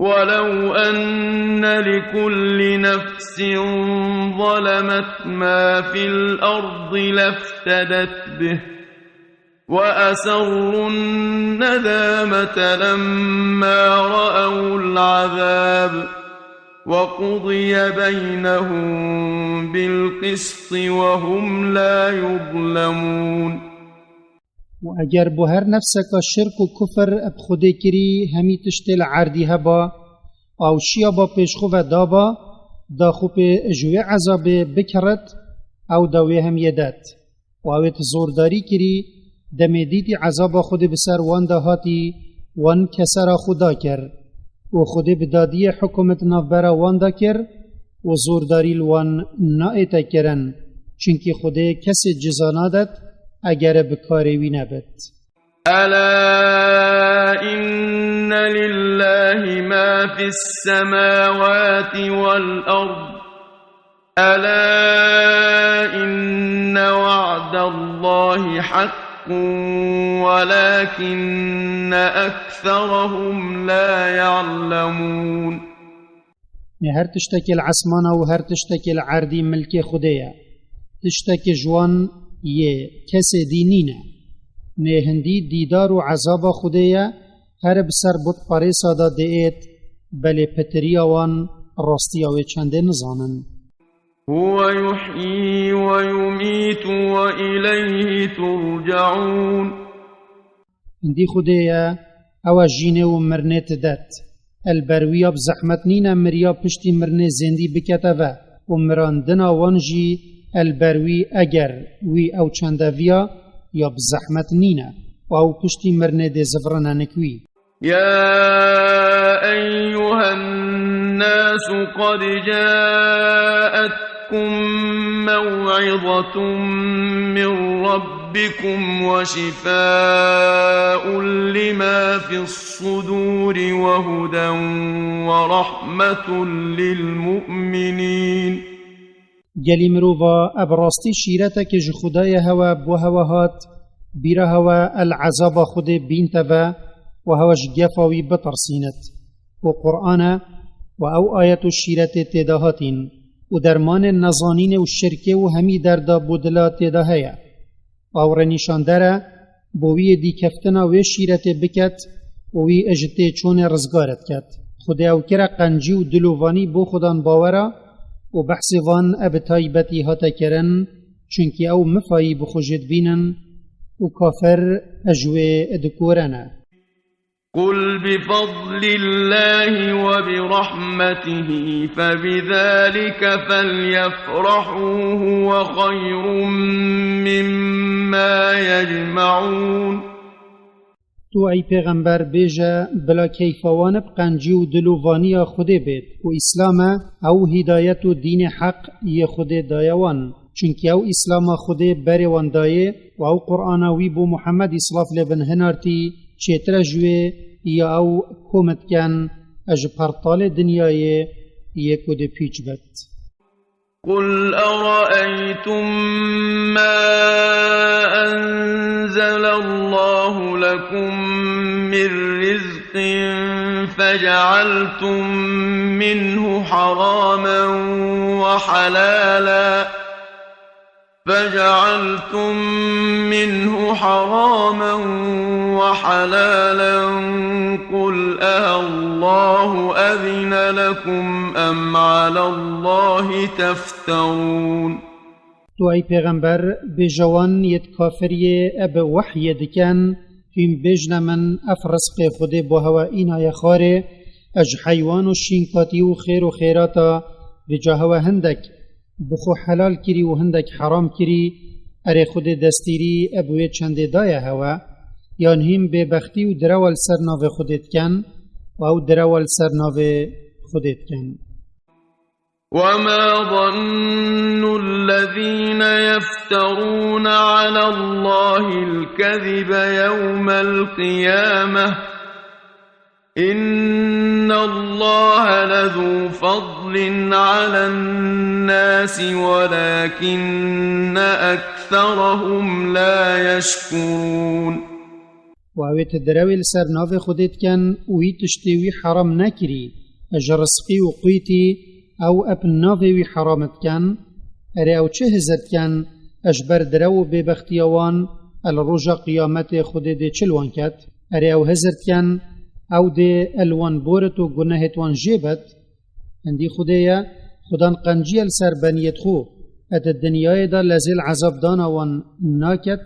ولو أن لكل نفس ظلمت ما في الأرض لافتدت به وأسروا الندامة لما رأوا العذاب وقضي بينهم بالقسط وهم لا يظلمون. Û eger bo her nefseka şirk û kufir bi Xwedê kirî hemî tiştê li erdî heba, ew şiya ba pêş xwe ve daba, da xwe pê ji wê ezabê bikirit, ew da wê hem yê det. Û ew ê ti zordarî kirî, demê dîtî ezaba Xwedê bi ser wan de hatî, wan kesera xwe da kir. Û Xwedê bi dadiyê hukumet navbera wan de kir û zordarî li wan naête kirin. Çunkî Xwedê kesê ciza nadet, eger bi karê wî nebit. ألا إن لله ما في السماوات والأرض ألا إن وعد الله حق ولكن أكثرهم لا يعلمون. Nê her tiştekê li esmana û her tiştekê li erdî milkê Xwedê ye. Tiştekê ji wan yê kesê dî nîne. Nê hindî dîdar û ezaba Xwedê ye, her bi ser butperêsa de diêt, belê pitiriya wan rastiya wê çendê nizanin. هو يحيي ويميت وإليه ترجعون. Hindî Xwedê ye, ew e jînê û mirinê didet. El ber wî ya bi zehmet nîne miriya piştî mirinê zêndî bikete ve û mirandina wan jî el ber wî eger wî ew çendeviya ya bi zehmet nîne û ew piştî mirinê dê zivirine nik wî. يا أيها الناس قد جاءتكم موعظة من ربكم وشفاء لما في الصدور وهدى ورحمة للمؤمنين. Gelî mirova, ev rastî şîreteke ji Xwedayê hewe bo hewe hat, bîra hewe el ezaba Xwedê bînte ve û hewe ji gefa wî bitirsînit. û Qur'an e, û ew ayet û şîretê tê de hatîn, û dermanên nezanînê û şirkê û hemî derda bo dila tê de heye. Ew rênîşander e, bo wî yê dîkeftina wê şîretê biket û wî ji tê çûnê rizgar diket. Xwedê ew kire qencî û dilovanî bo xudan bawera û behsê van e bi taybetî hate kirin, çunkî ew mifayî bi xwe jê dibînin û kafir ji wê dikorene. قل بفضل الله وبرحمته فبذلك فليفرحوا هو خير مما يجمعون. Tu ey pêxember bêje, bila keyfa wan bi qencî û dilovanîya Xwedê bêt û Îslam e, ew hîdayet û dînê heq yê Xwedê daye wan. Çunkî ew Îslama Xwedê berê wan dayê û ew Qur'ana wî bo Muhammed î silav lê bin hinartî çêtir e ji wê ya ew kom diken e ji pertalê dinyayê yê ku dê pîç bet. قل أرأيتم ما أنزل الله لكم من رزق فجعلتم منه حراما وحلالا، فجعلتم منه حراما وحلالا، قل أَاللَّهُ أَذِنَ لَكُمْ أَمْ عَلَى اللَّهِ تَفْتَرُونَ؟ Tu ey pêxember bêje wan yê kafiriyê eb wehyê diken, hîn bêjne min ev rizqê Xwedê bo hewe înaye xwarê, ez ji heywan û şînkatî û xêr û xêrata vêca hewe hindek bi xwe helal kirî û hindek heram kirî, erê Xwedê destîrî eb wê çendê daye hewe, yan hîn bêbextî û direwa li ser navê Xwedê diken û ew direwa li ser navê Xwedê diken. وما ظن الذين يفترون على الله الكذب يوم القيامة، إن الله لذو فضل على الناس ولكن أكثرهم لا يشكرون. û ew ê ti direwê li ser navê Xwedê dikin û wî tiştê wî heram nekirî, ji rizqî û qûytî ew eb navê wî heram dikin, erê ew çi hizir dikin, ji ber direw û bêbextiya wan, e li roja qiyametê Xwedê dê çi li wan ket? Erê ew hizir dikin, ew dê e li wan borit û gunehêt wan jê bet. Hindî Xwedê ye, xudan qenciye li ser beniyêt xwe, e di dinyayê de lezêl ezabdana wan naket,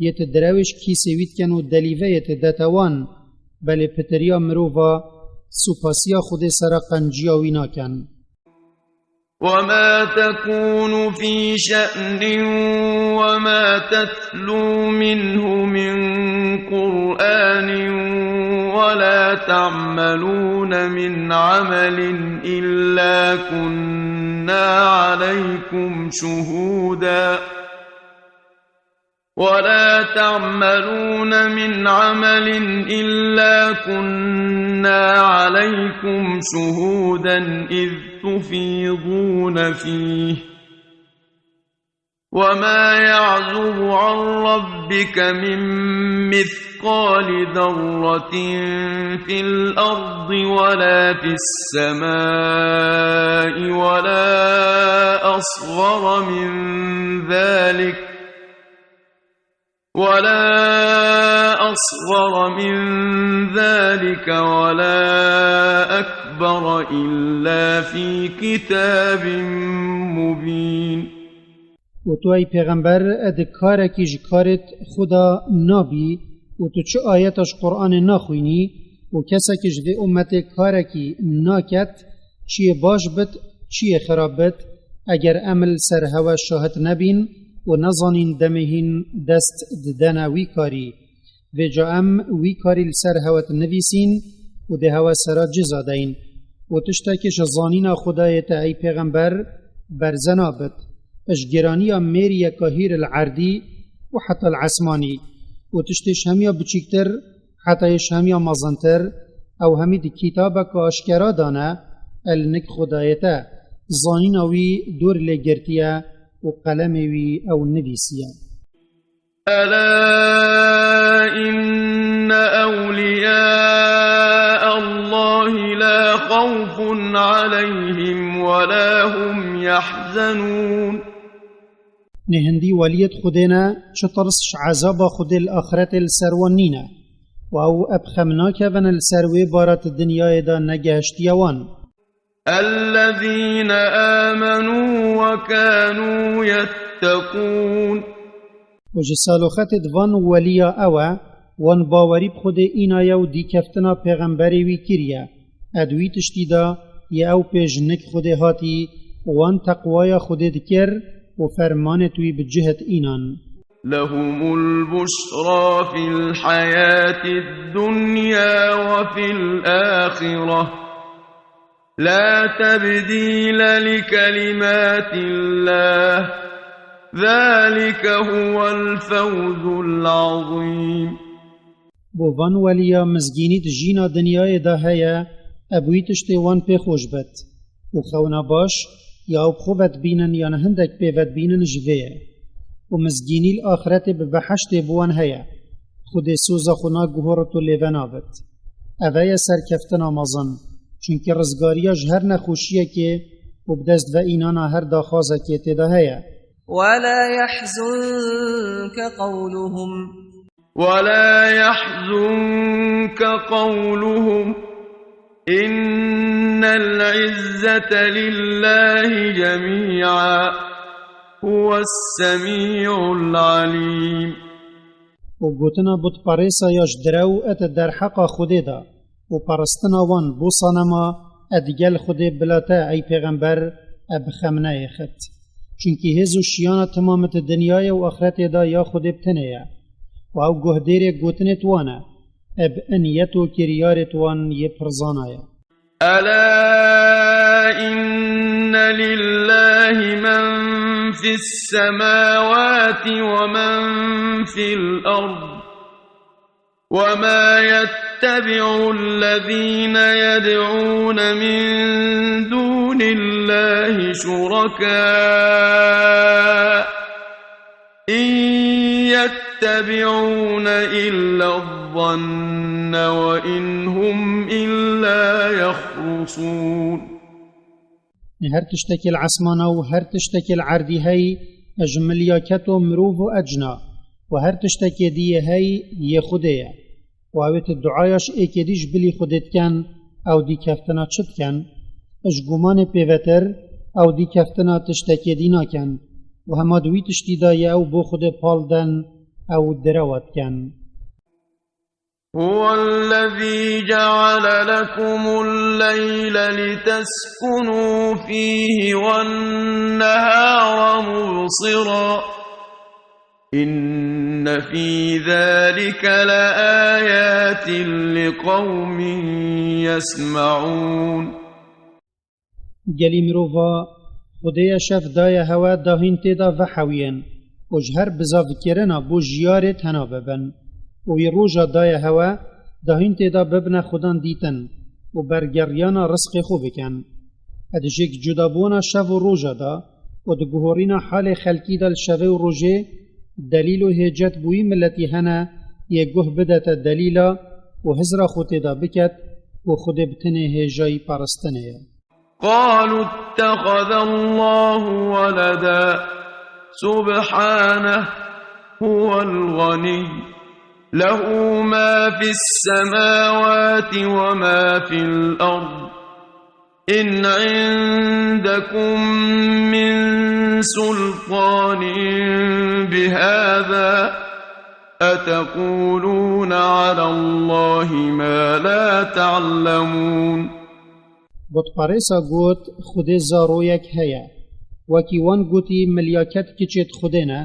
yê ti direwêş kîsê wî diken û delîveyê ti dete wan, belê pitiriya mirova supasiya Xwedê sera qenciya wî naken. وما تكون في شأن وما تتلو منه من قرآن ولا تعملون من عمل إلا كنا عليكم شهودا، ولا تعملون من عمل إلا كنا عليكم شهودا إذ تفيضون فيه، وما يعزب عن ربك من مثقال ذرة في الأرض ولا في السماء ولا أصغر من ذلك، ولا أصغر من ذلك ولا أكبر إلا في كتاب مبين. û tu ey pêxember, e di karekî ji karêt Xuda nabî û tu çi ayeta ji Qur'anê naxwînî û kesekî ji vê ummetê karekî naket, çiyê baş bit, çiyê xirab bit, eger em li ser hewe şahid nebîn û nezanîn demê hîn dest didene wî karî. Vêca em wî karî li ser hewe dinivîsîn û dê hewe sera ciza deyin. Û tiştekî ji zanîna Xwedayê te ey pêxember berze nabit, ji giraniya mêriyeka hîr li erdî û heta li esmanî. Û tiştê ji hemiya biçîktir heta yê ji hemiya mezintir, ew hemî di kitabeke aşkera dane, e li nik Xwedayê te. Zanîna wî dûr lê girtiye û qelemê wî ew nivîsiye. ألا إن أولياء الله لا خوف عليهم ولا هم يحزنون. Nêhindî weliyêt Xwedê ne, çi tirs ji ezaba Xwedê li axretê li ser wan nîne. Û ew eb xem nakevin li ser wê bara di dinyayê de negehiştiye wan. الذين آمنوا وكانوا يتقون. Û ji saloxetê di van weliya ew e, wan bawerî bi Xwedê înaye û dîkeftina pêxemberê wî kiriye. Ed wî tiştî de yê ew pê ji nik Xwedê hatî, wan teqwaya Xwedê dikir û fermanêt wî bi cihd înan. لهم البشرى في الحياة الدنيا وفي الآخرة لا تبديل لكلمات الله ذلك هو الفوز العظيم. Bo van weliya mizgînî di jîna dinyayê de heye, eb wî tiştê wan pê xweş bet. Û xewna baş, ya ew bi xwe vedbînin yan hindek pê vedbînin ji vê ye. Û mizgînî li axretê bi behiştê bi wan heye. Xwedê soza xwe naguhorit û lê venabit. Eve ye serkeftina mezin, çunkî rizgariya ji her nexweşiyekê û bi dest ve înana her daxwazekê tê de heye. ولا يحزنك قولهم. ولا يحزنك قولهم إن العزة لله جميعا هو السميع العليم. Û gotina butperêsa ya ji direw et derheqa Xwedê de û paristina wan bo sanema et gel Xwedê bila te ey pêxember e bi xem neyêxit. Çunkî hêz û şiyana timamit dinyayê û axretê de ya Xwedê bi tenê ye. Û ew guhdêrê gotinêt wan e, eb in yet û kiryarêt wan yê pirzana ye. ألا إن لله من في السماوات ومن في الأرض وما يتبع الذين يدعون من دون الله شركاء إن يتبعون إلا الظن وإن هم إلا يخرصون. Her tiştekê li esmana û her tiştekê li erdî hey, ji milyaket û mirov û ecna, û her tiştekê dî yê hey yê Xwedê ye. Û ew ê tu duaya ji êkê dî ji bilî Xwedê dikin, ew dî keftina çi dikin? Ji gumanê pêvetir, ew dî keftina tiştekê dî nakin. Û hema di wî tiştî de yê ew bo Xwedê pal den, ew direwa dikin. هو الذي جعل لكم الليل لتسكنوا فيه والنهار مبصرا إن في ذلك لآيات لقوم يسمعون. Gelî mirova, Xwedê ye şev daye hewe da hîn tê de vehewiyên û ji her bizavkirina bo jiyarê tena bibin. Û wî roja daye hewe da hîn tê de bibine Xwedan dîtin û bergeriyana rizqê xwe bikin. Ed jêk cudabûna şev û roja de û di guhorîna halê xelkî de li şevê û rojê delîl û hêcet bo wî miletî hene yê guh bidete delîla û hizra xwe tê de biket û Xwedê bi tenê hêjayî paristinê ye. قالوا اتخذ الله ولدا سبحانه هو الغني له ما في السماوات وما في الأرض إن عندكم من سلطان بهذا أتقولون على الله ما لا تعلمون. Butperêsa got, Xwedê zaroyek heye. Wekî wan gotî, milyaket kiçêt Xwedê ne,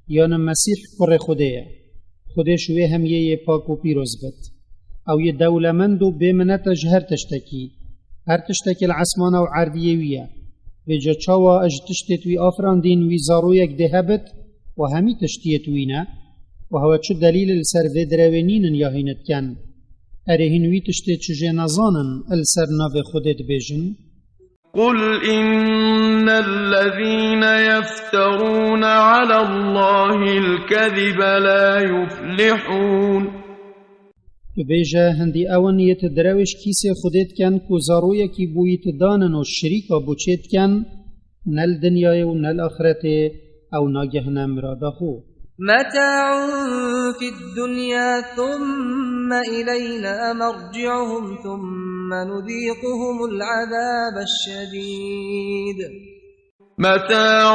yan Mesîh kurê Xwedê ye. Xwedê ji wê hemiyê yê pak û pîroz bit. Ew yê dewlemend û bêminet e ji her tiştekî. Her tiştekî li esmana û erdiyê wî ye. Vêca çawa ji tiştêt wî afirandîn wî zaroyek dê hebit û hemî tiştiyêt wî ne? Û hewe çi delîl li ser vê direwê nînin ya hîn dikin? Erê hîn wî tiştê çi jê nezanin li ser navê Xwedê dibêjin? قل إن الذين يفترون على الله الكذب لا يفلحون. Tu bêje, hindî ew in yê tu direwê ji kîsê Xwedê dikin ku zaroyekî bo wî tu danin û şirîka bo çê dikin, ne li dinyayê û ne li axretê ew nagehine mirada xwe. متاع في الدنيا ثم إلينا مرجعهم ثم نذيقهم العذاب الشديد. متاع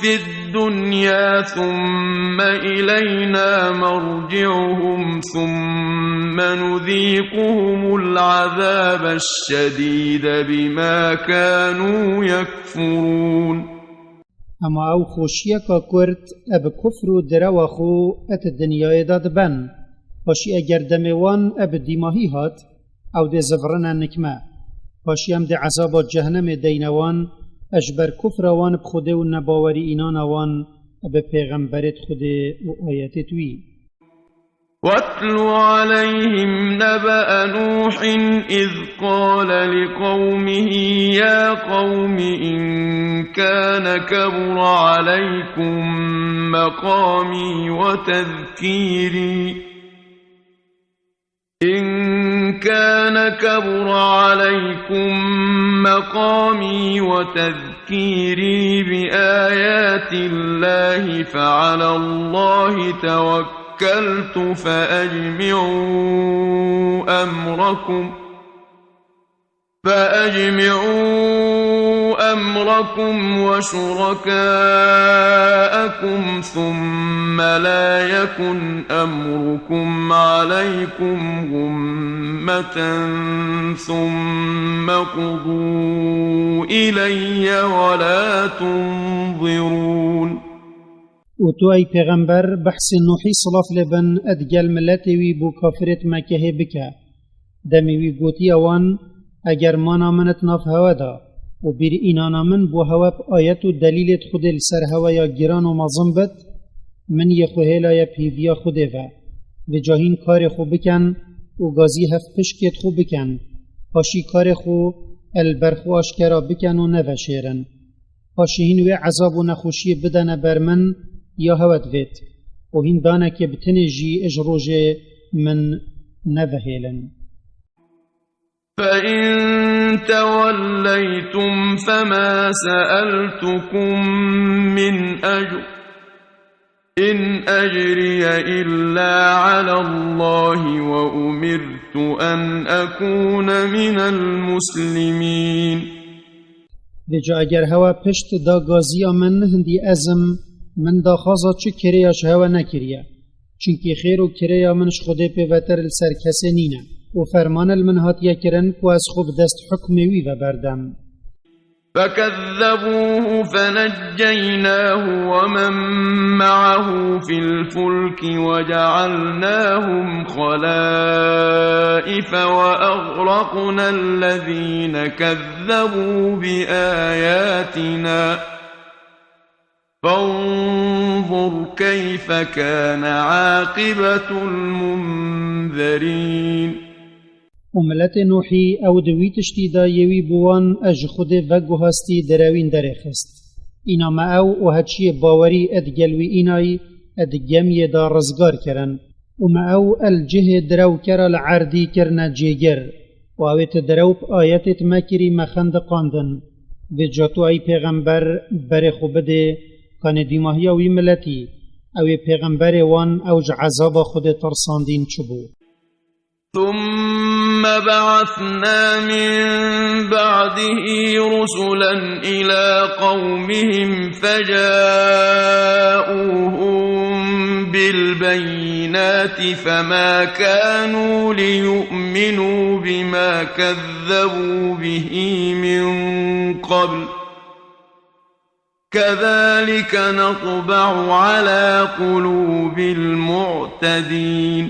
في الدنيا ثم إلينا مرجعهم ثم نذيقهم العذاب الشديد بما كانوا يكفرون. Hema ew xweşiyeka kurt e bi kufr û direwa xwe e di dinyayê de diben. Paşî eger demê wan e bi dîmahî hat, ew dê zivirine nikme. Paşî em dê ezaba cehennemê deyne wan, e ji ber kufra wan bi Xwedê û nebawerî înana wan e bi pêxemberêt Xwedê û ayetêt wî. واتل عليهم نبأ نوح إذ قال لقومه يا قوم إن كان كبر عليكم مقامي وتذكيري إن كان كبر عليكم مقامي وتذكيري بآيات الله فعلى الله توكلت فأجمعوا أمركم فأجمعوا أمركم وشركاءكم ثم لا يكن أمركم عليكم غمة ثم اقضوا إلي ولا تنظرون. û tu, ey pêxember, behsê Nuhî, silav lê bin, e digel miletê wî bo kafirêt Mekehê bike. Demê wî gotiye wan, eger mana min di nav hewe de û bîr înana min bo hewe bi ayet û delîlêt Xwedê li ser heweya giran û mezin bit, min yê xwe hêlaye bi hêviya Xwedê ve. Vêca hîn karê xwe bikin û gazî hev pişkêt xwe bikin. Paşî karê xwe el ber xwe aşkera bikin û neveşêrin. Paşî hîn wê ezab û nexweşiyê bidene ber min ya hewe divêt û hîn danekê bi tinê jî ji rojê min nevehêlin. فإن توليتم فما سألتكم من أجر إن أجري إلا على الله وأمرت أن أكون من المسلمين. Vêca eger hewe pişt da gaziya min, hindî ez im, min daxwaza çi kirêya ji hewe nekiriye. Çimkî xêr û kirêya min ji Xwedê pêvetir li ser kesê nîne. Û ferman li min hatiye kirin ku ez xwe bi dest hukmê wî ve berdem. فكذبوه فنجيناه ومن معه في الفلك وجعلناهم خلائف وأغرقنا الذين كذبوا بآياتنا فانظر كيف كان عاقبة المنذرين. Û miletê Nuhî ew di wî tiştî de yê wî bi wan e ji Xwedê veguhastî direwîn derêxist. Îna me ew û heçiyê bawerî e digel wî înayî e di gemiyê de rizgar kirin. Û me ew el cihê direwkera li erdî kirine cêgir. Û ew ê ti direw bi ayetêt me kirî me xendiqandin. Vêca tu, ey pêxember, berê xwe bidê, kanê dîmahiya wî miletî, ew ê pêxemberê wan ew ji ezaba Xwedê tirsandîn çi bû. ثم بعثنا من بعده رسلا إلى قومهم فجاءوهم بالبينات فما كانوا ليؤمنوا بما كذبوا به من قبل كذلك نطبع على قلوب المعتدين.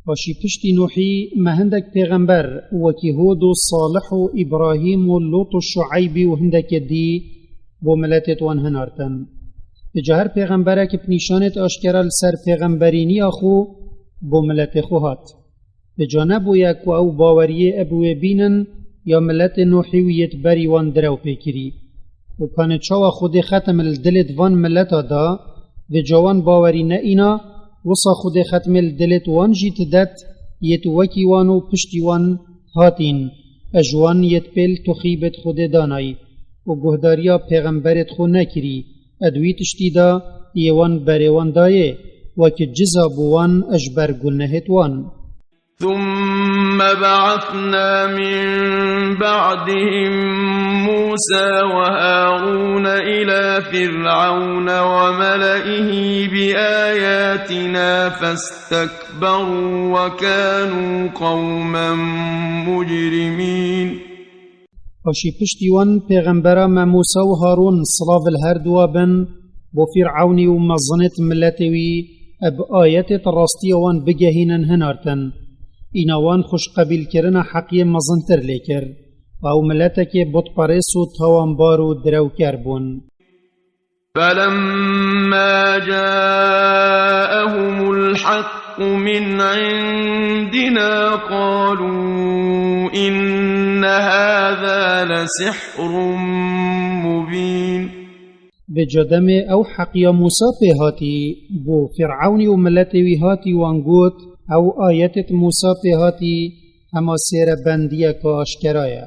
Paşî piştî Nuhî me hindek pêxember wekî Hûd û Salih û Îbrahîm û Lût û Şueybî û hindekê dî bo miletêt wan hinartin. Vêca her pêxemberek bi nîşanêt aşkera li ser pêxemberîniya xwe bo miletê xwe hat. Vêca nebûye ku ew baweriyê e bi wê bînin ya miletê Nuhî û yêt berî wan direw pê kirî. Û kanê çawa Xwedê xetim li dilêt van mileta da, vêca wan bawerî neîna, Wisa Xwedê xetmê li dilêt wan jî didet, yêt wekî wan û piştî wan hatîn, e ji wan yêt pêl tuxîbêt Xwedê danay û guhdariya pêxemberêt xwe nekirî, e di wî tiştî de yê wan berê wan dayê, wekî ciza bo wan e ji ber gunehêt wan. ثم بعثنا من بعدهم موسى وهارون إلى فرعون وملئه بآياتنا فاستكبروا وكانوا قوما مجرمين. Paşî piştî wan pêxembera me Mûsa û Harûn, silav li her duwa bin, bo Fîr'ewnî û mezinêt miletê wî, e bi ayetêt rastiya wan bigehînin hinartin. Îna wan xweşqebîlkirina heqiyê mezintir lê kir. Ew miletekê butperês û tawanbar û direwker bûn. فلما جاءهم الحق من عندنا قالوا إن هذا لسحر مبين. Vêca demê ew heqiya Mûsa pê hatî, bo Fîr'ewnî û miletê wî hatî wan got, ew ayetêt Mûsa pê hatî, hema sêrebendiyeke aşkera ye.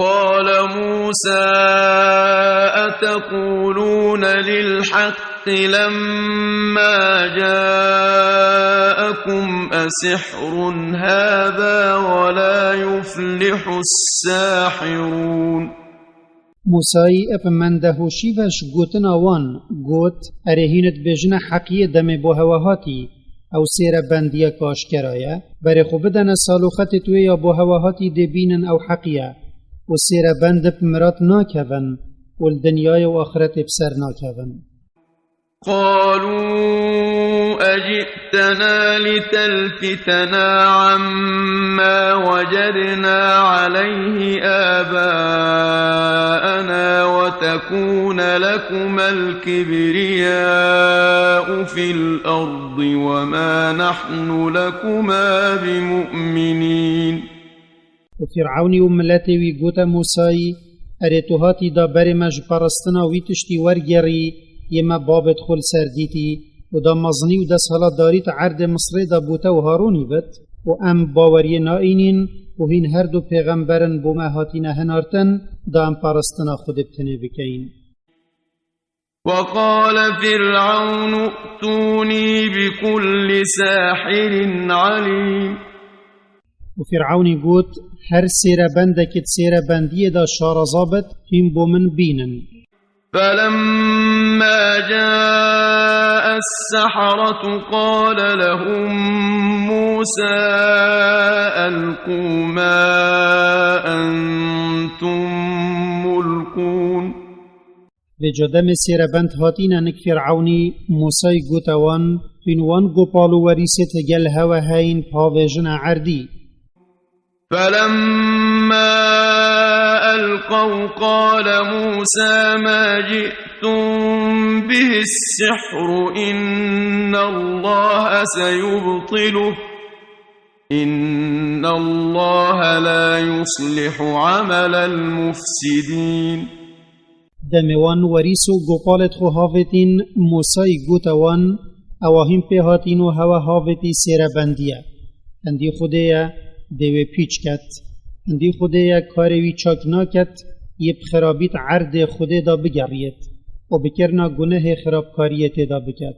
قال موسى أتقولون للحق لما جاءكم أسحر هذا ولا يفلح الساحرون. Mûsayî ep mende hoşî ve ji gotina wan got, erê hîn dibêjine heqiyê demê bo hewe hatî, ew sêrebendiyeke aşkera ye. Berê xwe bidene saloxetêt wê ya bo hewe hatî dê bînin ew heqî ye. Û sêrebend bi mirad nakevin û li dinyayê û axiretê bi ser nakevin. قالوا أجئتنا لتلفتنا عما وجدنا عليه آباءنا وتكون لكما الكبرياء في الأرض وما نحن لكما بمؤمنين. Û Fîr'ewnî û miletê wî gote Mûsayî, Erê tu hatî da berê me ji parastina wî tiştî wergerî yê me babêt xwe li ser dîtî û da mezinî û desthilatdarî di erdê Misrê de bo te û Harûnî bit û em baweriyê naînîn û hîn her du pêxemberin bo me hatîne hinartin, da em parastina Xwedê bi tenê bikeyin. وقال فرعون ائتوني بكل ساحر عليم. Û Fîr'ewnî got, Her sêrebendekî di sêrebendiyê de şareza bit, hîn bo min bînin. فلما جاء السحرة قال لهم موسى ألقوا ما أنتم ملقون. Vêca demê sêrebend hatîne nik Fîr'ewnî, Mûsayî gote wan, Hîn wan gopal û werîsêt gel hewe heyîn pavêjine erdî. فلما ألقوا قال موسى ما جئتم به السحر إن الله سيبطله إن الله لا يصلح عمل المفسدين. Demê wan werîs û gopalêt xwe havêtîn, Mûsayî gote wan, Ewa hîn pê hatîn û hewe havêtî sêrebendî ye. Hindî Xwedê ye, dê wê pîç ket. Hindî Xwedê ye, karê wî çak naket, yê bi xirabî di erdê Xwedê de bigeriyêt û bi kirina gunehê xirabkariyê tê de biket.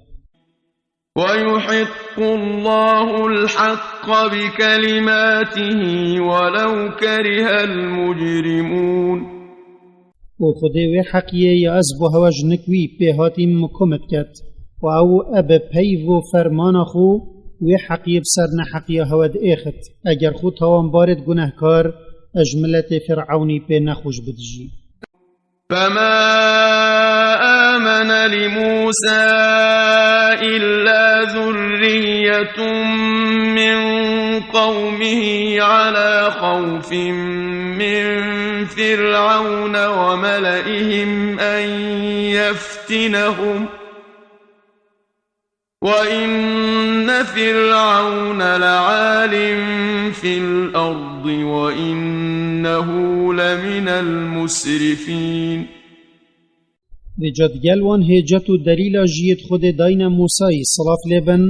ويحق الله الحق بكلماته ولو كره المجرمون. Û Xwedê wê heqiyê ya ez bo hewe ji nik wî pê hatîm mikumit ket û ew e bi peyv û fermana xwe wê heqiyê bi ser neheqiya hewe diêxit. Eger xwe tawanbarêt gunehkar e ji miletê Fîr'ewnî pê nexweş bidijî. فما آمن لموسى إلا ذرية من قومه على خوف من فرعون وملئهم أن يفتنهم وإن فرعون لعال في الأرض وإنه لمن المسرفين. Vêca digel wan hêcet û delîla jiyê di Xwedê dayne Mûsayî, silav lê bin,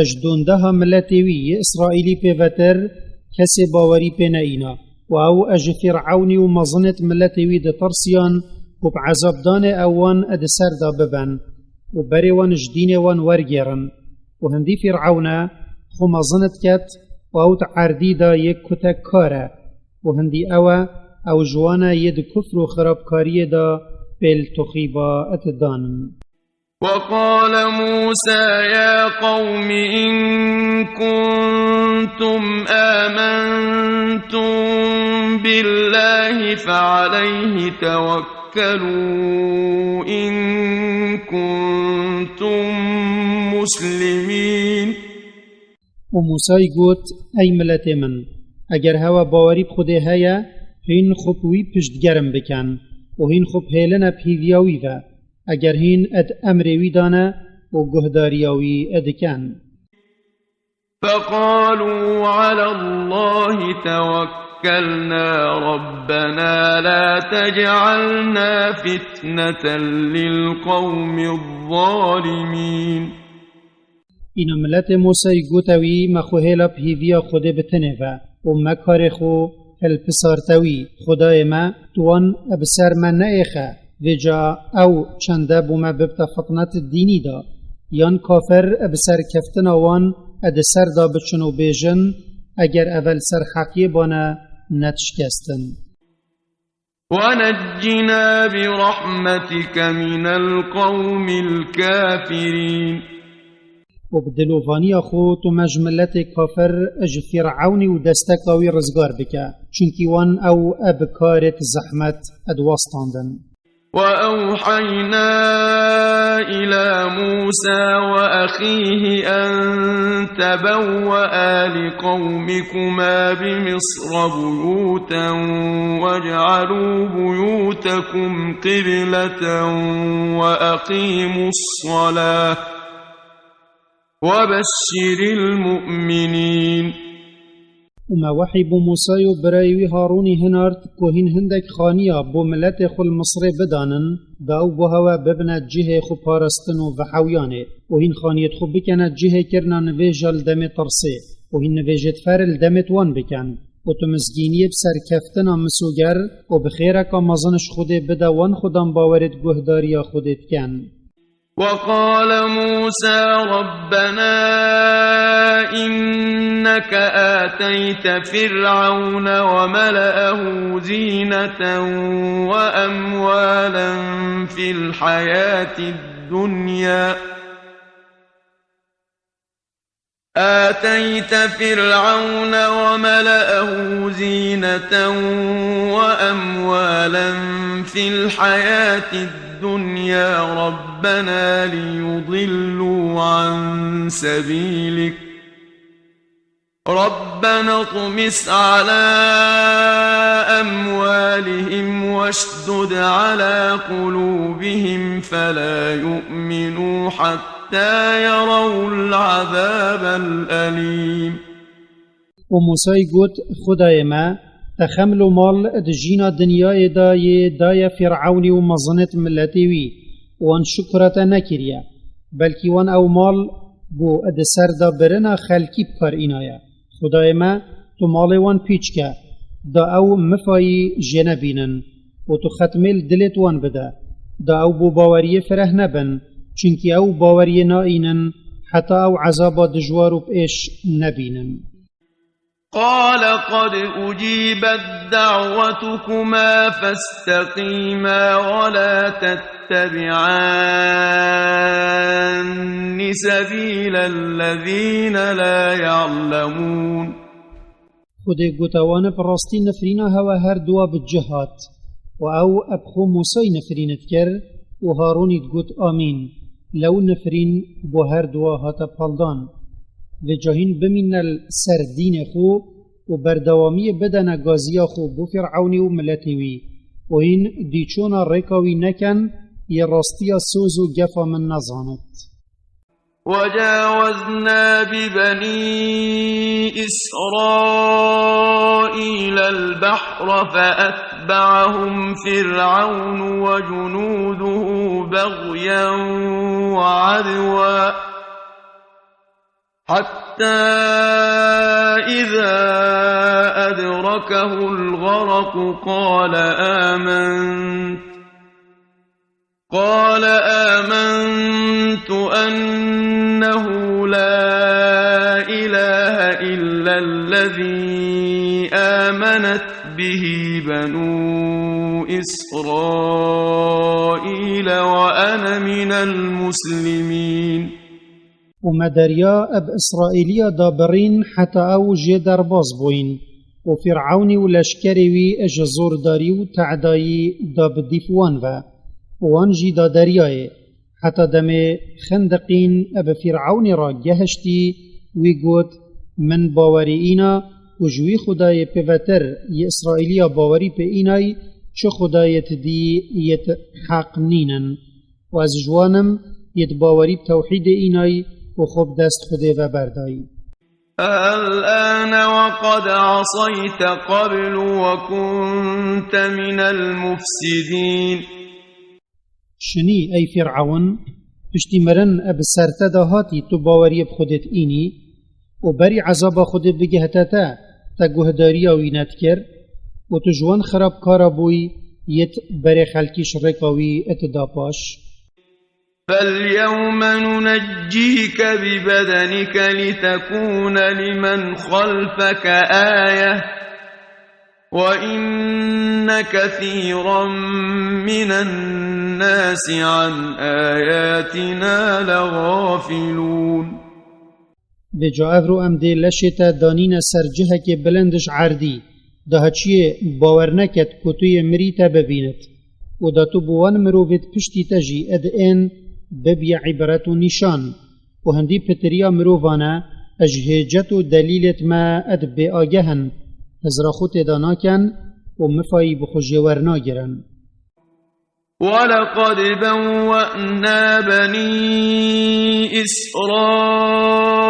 ez ji dondeha miletê wî yê Îsraîlî pêvetir kesê bawerî pê neîna. Û ew ez ji Fîr'ewnî û mezinêt miletê wî ditirsiyan ku bi ezabdanê ew wan di ser de bibin û berê wan ji dînê wan wergêrin. Û hindî Fîr'ewne xwe mezin diket û ew di erdî de yê kutek kar e. Û hindî ew e, ew ji wan e yê di kufr û xirabkariyê de pêl tuxîba didanin. وقال موسى يا قوم إن كنتم آمنتم بالله فعليه توكلوا إن كنتم مسلمين. Û Mûsayî got, ey miletê min, eger hewe bawerî bi Xwedê heye, hîn xwe bi wî piştgerim bikin û hîn xwe bihêline bi hîviya wî ve, eger hîn ed emrê wî dane û guhdariya wî dikin. فقالوا على الله توكلنا ربنا لا تجعلنا فتنة للقوم الظالمين. Îna miletê Mûsayî gote wî, me xwe hêla bi hîviya Xwedê bi tinê ve û me karê xwe hilpisarte wî. Xwedayê me, tu wan bi ser me neêxe, vêca ew çende bo me bibte fitnet dînî de, yan kafir bi serkeftina wan di ser de biçin û bêjin, eger eve li ser heqiyê bane, nedişkestin. ونجنا برحمتك من القوم الكافرين. Û bi dilovaniya xwe tu me ji miletê kafir, ji Fîr'ewnî û desteka wî rizgar bike, çunkî wan ew bi karêt zehmet diwestandin. وأوحينا إلى موسى وأخيه أن تبوأ لقومكما بمصر بيوتا واجعلوا بيوتكم قبلة وأقيموا الصلاة وبشر المؤمنين. Û me wehî bo Mûsayê û birayê wî Harûnî hinart ku hîn hindek xaniya bo miletê xwe li Misrê bidanin, da ew bo hewe bibine cihê xwe parastin û vehewiyanê, û hîn xaniyêt xwe bikene cihê kirina nivêja li demê tirsê, û hîn nivêjêt fer li demêt wan bikin, û tu mizgîniyê bi serkeftina misoger û bi xêreka mezin ji Xwedê bide wan xudan bawerêt guhdariya Xwedê dikin. وقال موسى ربنا إنك آتيت فرعون وملأه زينة وأموالا في الحياة الدنيا آتيت فرعون وملأه زينة وأموالا في الحياة الدنيا ربنا ليضلوا عن سبيلك ربنا اطمس على أموالهم واشدد على قلوبهم فلا يؤمنوا حتى يروا العذاب الأليم. Û Mûsayî got, Xwedayê me, te xeml û mal di jîna dinyayê de yê daye Fîr'ewnî û mezinêt miletê wî, wan şukra te nekiriye, belkî wan ew mal bo di ser de birina xelkî bi kar înaye. Xwedayê me, tu malê wan pîç ke, da ew mifayî jê nebînin û tu xetmê li dilêt wan bide, da ew bo baweriyê fireh nebin, çunkî ew baweriyê naînin heta ew ezaba dijwar û bi êş nebînin. قال قد أجيبت دعوتكما فاستقيما ولا تتبعان سبيل الذين لا يعلمون. Xwedê gote wan, bi rastî nifrîna hewe her dua bi cih hat. Û ew bi xwe Mûsayî nifrîn dikir û Harûnî digot, Amîn. Lew nifrîn bo her dua hate paldan. Vêca hîn bimîne li ser dînê xwe û berdewamiyê bidene gaziya xwe bo Fîr'ewnî û miletê wî û hîn dîçona rêka wî neken, yê rastiya soz û gefa min nezanit. وجاوزنا ببني إسرائيل البحر فأتبعهم فرعون وجنوده بغيا وعدوا حتى إذا أدركه الغرق قال آمنت قال آمنت أنه لا إله إلا الذي آمنت به بنو إسرائيل وأنا من المسلمين. û me derya eb Îsraîliya da birîn heta ew jê derbas bûyîn. Û Fîr'ewnî û leşkerê wî ji zordarî û te'dayî da bi dîf wan ve. Û wan jî da deryayê. Heta demê Xindiqîn eb Fîr'ewnî ra gehiştî, wî got, Min bawerî îna û ji wî Xwedayê pêvetir yê Îsraîliya bawerî pê înay çi Xwedayê ti dî yê ti heq nînin. Û ez ji wan im yê di bawerî bi tewhîdê înayî û xwe bi dest Xwedê ve berdayî. الآن وقد عصيت قبل وكنت من المفسدين. Şinî, ey Fîr'ewn, piştî mirin e bi ser te de hatî tu baweriyê bi Xwedê diînî û berî ezaba Xwedê bigihte te, te guhdariya wî nedikir û tu ji wan xirabkara bûyî yêt berê xelkî ji rêka wî êt da paş. فاليوم ننجيك ببدنك لتكون لمن خلفك آية وإن كثيرا من الناس عن آياتنا لغافلون. Vêca evro em dê leşê te danîne ser cihekê bilind ji erdî, daha çiyê bawer neket ku tu yê mirî te bibînit. Û da tu bi wan mirovêt piştî te jî ed ên bibiye îbret û nîşan. Û hindî pitiriya mirovan e, ji hêcet û delîlêt me ed bêageh in, hizra xwe têda naken û mifayî bi xwe jê wernagirin. ولقد بوأنا بني إسرائيل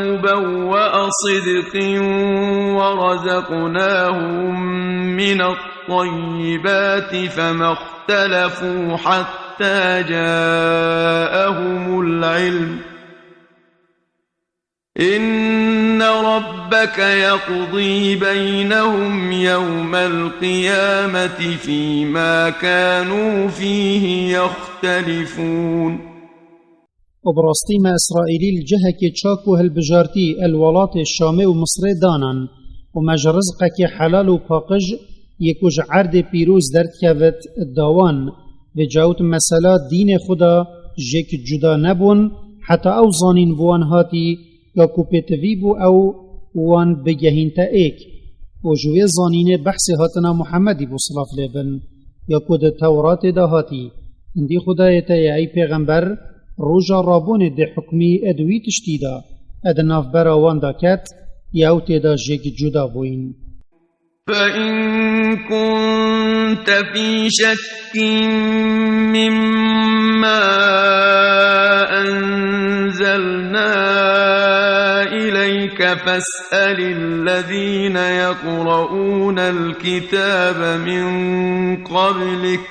مبوأ صدق ورزقناهم من الطيبات فما اختلفوا حتى جاءهم العلم إن ربك يقضي بينهم يوم القيامة فيما كانوا فيه يختلفون. Û bi rastî me Îsraîlî li cihekê çak û hilbijartî el welatê Şamê û Misrê danan û me ji rizqekê helal û paqij yê ku ji erdê pîroz derdikevit da wan. Vêca û di mesela dînê xwe de jêk cuda nebûn, heta ew zanîn bi wan hatî ya ku pêtivî bû ew wan bigehînte êk. Û ji wê zanînê behsê hatina Muhemmedî bû silav lê bin, ya ku di Tewratê de hatî. Hindî Xwedayê te ye ey pêxember, roja rabûnê dê hukmî ed wî tiştî da, ed navbera wan da ket, ya ew tê da jêk cuda bûyîn. فإن كنت في شك مما أنزلنا إليك فاسأل الذين يقرؤون الكتاب من قبلك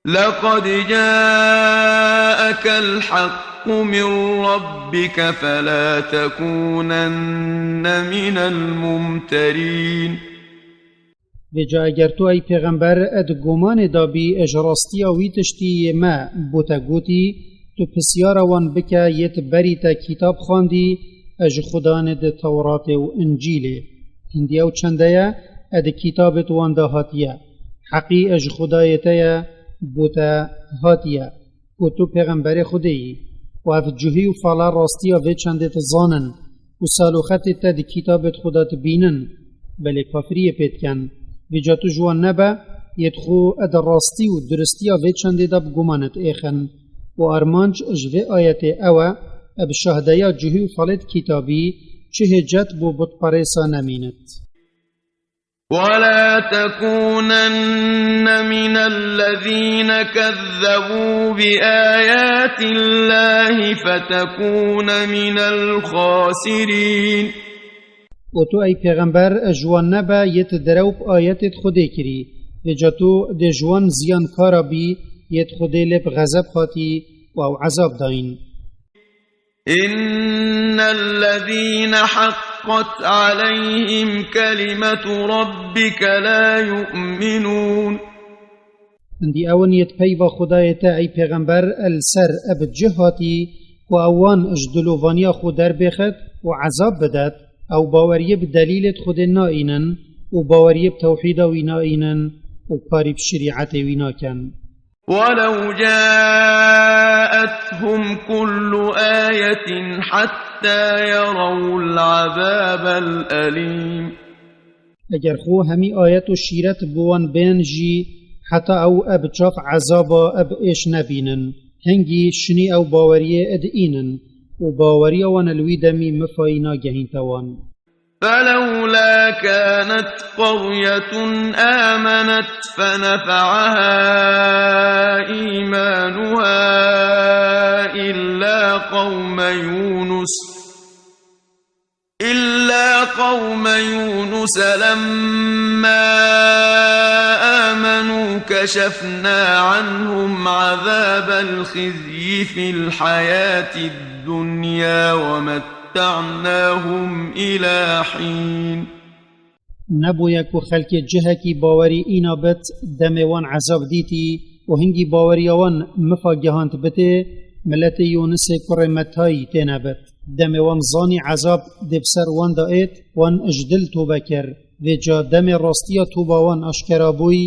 لقد جاءك الحق من ربك فلا تكونن من الممترين. Vêca eger tu ey pêxember ed gumanê dabî ji rastiya wî tiştî yê me bo te gotî, tu pisyara wan bike yêt berî te kîtab xwendî, ji Xudanê di Tewratê û Încîlê. Hindî ew çende ye, ed kîtabêt wan de hatiye. Heqî ji Xwedayê te ye, bo te hatiye, ku tu pêxemberê Xwedê yî. Û ev cihî û fala rastiya vê çendê dizanin û saloxetê te di kîtabêt xwe de dibînin, belê kafiriyê pê dikin. Vêca tu ji wan nebe, yêt xwe ed rastî û duristiya vê çendê de bi gumanit êxin. Û armanc ji vê ayetê ew e, eb şahdeya cihî û falêt kîtabî çi hêcet bo butperêsa nemînit. ولا تكونن من الذين كذبوا بآيات الله فتكون من الخاسرين. û tu ey pêxember ji wan nebe yê tu derew bi ayetê Xwedê kirî. Vêca tu dê ji wan ziyankara bî yê Xwedê lê bi xezeb hatî û ew ezab dayîn. إن الذين حقت عليهم كلمة ربك لا يؤمنون. Hindî ew in yê di peyva Xwedayê te ey pêxember el ser eb cih hatî ku ewan ji dilovaniya xwe derbêxit û ezab bidet, ew baweriyê bi delîlê di Xwedê naînin û baweriyê bi tewhîda wî naînin û karî bi şerîetê wî nakin. ولو جاءتهم كل آية حتى يروا العذاب الأليم. Eger xwe hemî ayet û şîret bi wan bên jî, heta ew eb çav ezaba eb êş nebînin. Hingî şinî ew baweriyê ed înin û baweriya wan li wî demî mifayî nagehînte wan. فلولا كانت قرية آمنت فنفعها إيمانها إلا قوم يونس إلا قوم يونس لما آمنوا كشفنا عنهم عذاب الخزي في الحياة الدنيا ومتعناهم إلى حين. Nebûye ku xelkê cihekî bawerî îna bit, demê wan ezab dîtî û hingî baweriya wan mifa gihand bitê, miletê Yûnisê kurê Metayî têne bit. Demê wan zanî ezab dê bi ser wan de êt, wan ji dil tobe kir. Vêca demê rastiya toba wan aşkera bûy,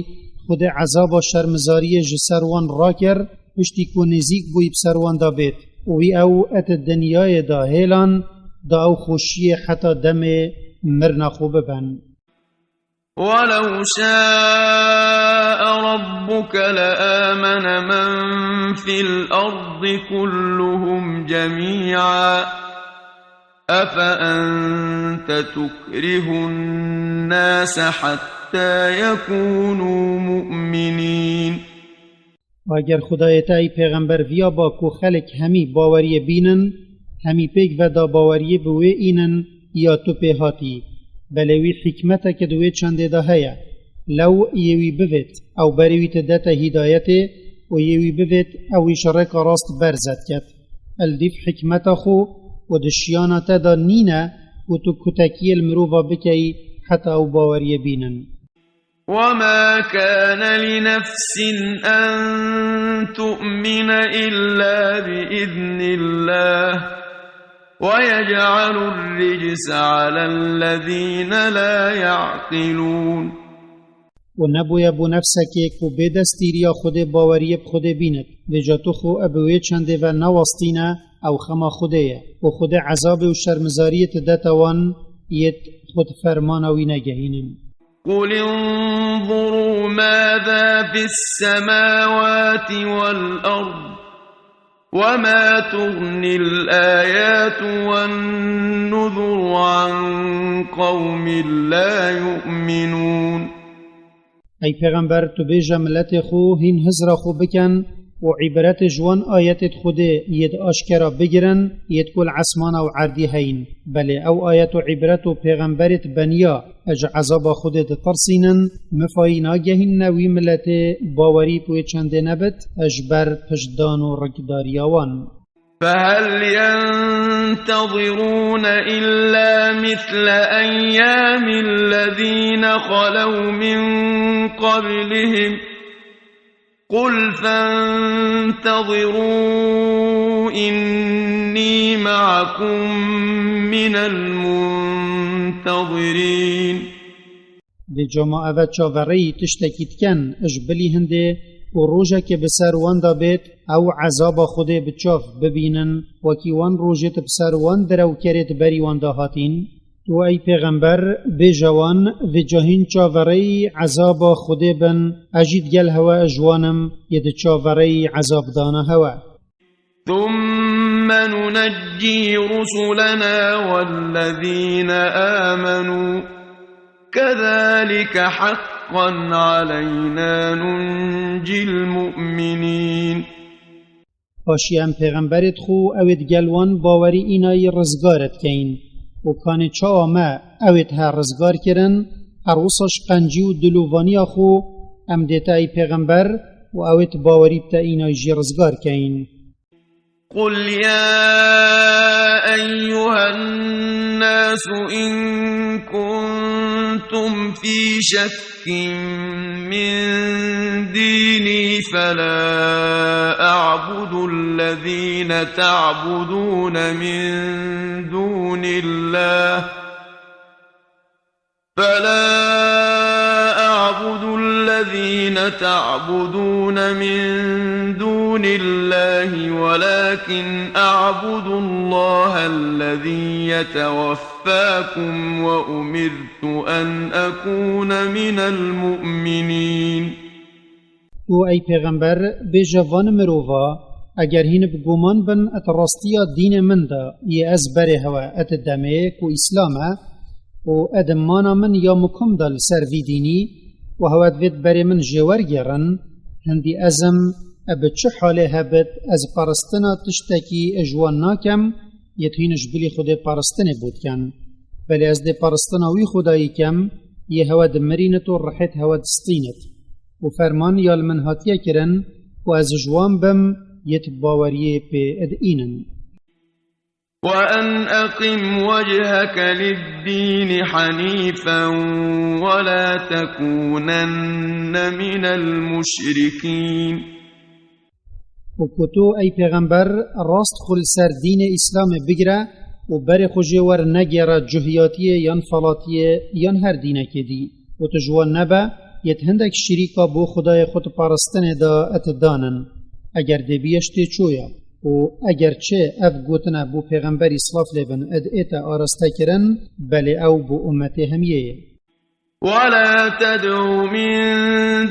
Xwedê ezaba şermizariyê ji ser wan rakir, piştî ku nêzîk bûy bi ser wan de bêt. Û wî ew et dinyayê de hêlan, da ew xweşiyê heta demê mirina xwe bibin. ولو شاء ربك لآمن من في الأرض كلهم جميعا أفأنت تكره الناس حتى يكونوا مؤمنين. Eger Xwedayê te ey pêxember viya ba ku xelk hemî baweriyê bînin, hemî pêk ve da baweriyê bi wê înin ya tu pê hatî. Belê wî hikmeteke di wê çendê de heye. Lew yê wî bivêt, ew berê wî ti dete hîdayetê û yê wî bivêt, ew wî ji rêka rast berze diket. El dîv hikmeta xwe û di şiyana te de nîne ku tu kutekiyê li mirova bikeyî heta ew baweriyê bînin. وما كان لنفس أن تؤمن إلا بإذن الله ويجعل الرجس على الذين لا يعقلون. û nebûye bo nefsekê ku bê destîriya Xwedê baweriyê bi Xwedê bînit. Vêca tu xwe bi wê çendê ve newastîne, ew xema Xwedê ye. Û Xwedê ezabê û şermizariyê ti dete wan yêt xwe di fermana wî negehînin. قل انظروا ماذا في السماوات والأرض وما تغني الآيات والنذر عن قوم لا يؤمنون. Ey pêxember, tu bêje miletê xwe hîn hizra xwe bikin û îbretê ji wan ayetêt Xwedê yêt aşkera bigirin, yêt ku li esmana û erdî heyîn. Belê ew ayet û îbret û pêxemberêt beniya ji ezaba Xwedê ditirsînin, mifayî nagehînine wî miletê bawerî bi wê çendê nebit, ji ber piştdan û rikdariya wan. فهل ينتظرون إلا مثل أيام الذين خلوا من قبلهم قل فانتظروا إني معكم من المنتظرين. Vêca ma ev e çaverêyî tiştekî dikin, ji bilî hindê ku rojekê bi ser wan de bêt, ew ezaba Xwedê bi çav bibînin, wekî wan rojêt bi ser wan direwkerêt berî wan de hatîn? Tu ey pêxember, bêje wan, vêca hîn çaverêyî ezaba Xwedê bin, ez jî digel hewe ji wan im, yê di çaverêyî ezab dana hewe. ثم ننجي رسلنا والذين آمنوا كذلك حقا علينا ننجي المؤمنين. Paşî em pêxemberêt xwe û ewêt gel wan bawerî înayî rizgar dikeyin. Û kanê çawa me ewêt he rizgar kirin, her wisa ji qencî û dilovanîya xwe em dê te ey pêxember û ewêt bawerî bi te înayî jî rizgar keyin. قل يا أيها الناس إن كنتم في شك من ديني فلا أعبد الذين تعبدون من دون الله، فلا أعبد الذين تعبدون من دون الله ولكن أعبد الله الذي يتوفاكم وأمرت أن أكون من المؤمنين. Tu ey pêxember, bêje van mirova, eger hîn bi guman bin di rastiya dînê min de yê ez berê hewe di demê ku Îslam e û di mana min ya mikum de li ser vî dînî û hewe divêt berê min jê wergêrin, hindî ez im bi çi halê hebit ez paristina tiştekî ji wan nakem, yê hîn ji bilî Xwedê paristinê bû dikin. Belê ez dê paristina wî Xwedayî kem, yê hewe dimirînit û rihêt hewe distînit. Û ferman ya li min hatiye kirin ku ez ji wan bim yê di baweriyê pê diînin. وأن أقم وجهك للدين حنيفا ولا تكونن من المشركين. Û ku tu, ey pêxember, rast xwe li ser dînê Îslamê bigire û berê xwe jê wer negêre cuhiyatiyê yan falatiyê yan her dînekê dî. Û tu ji wan nebe, yê di hindek şirîka bo Xwedayê xwe di paristinê de di danin. Eger dê bîye ji têçoya. Û eger çi ev gotine bo pêxemberî silav lê bin di ê te araste kirin, belê ew bo ummetê hemiyê ye. ولا تدع من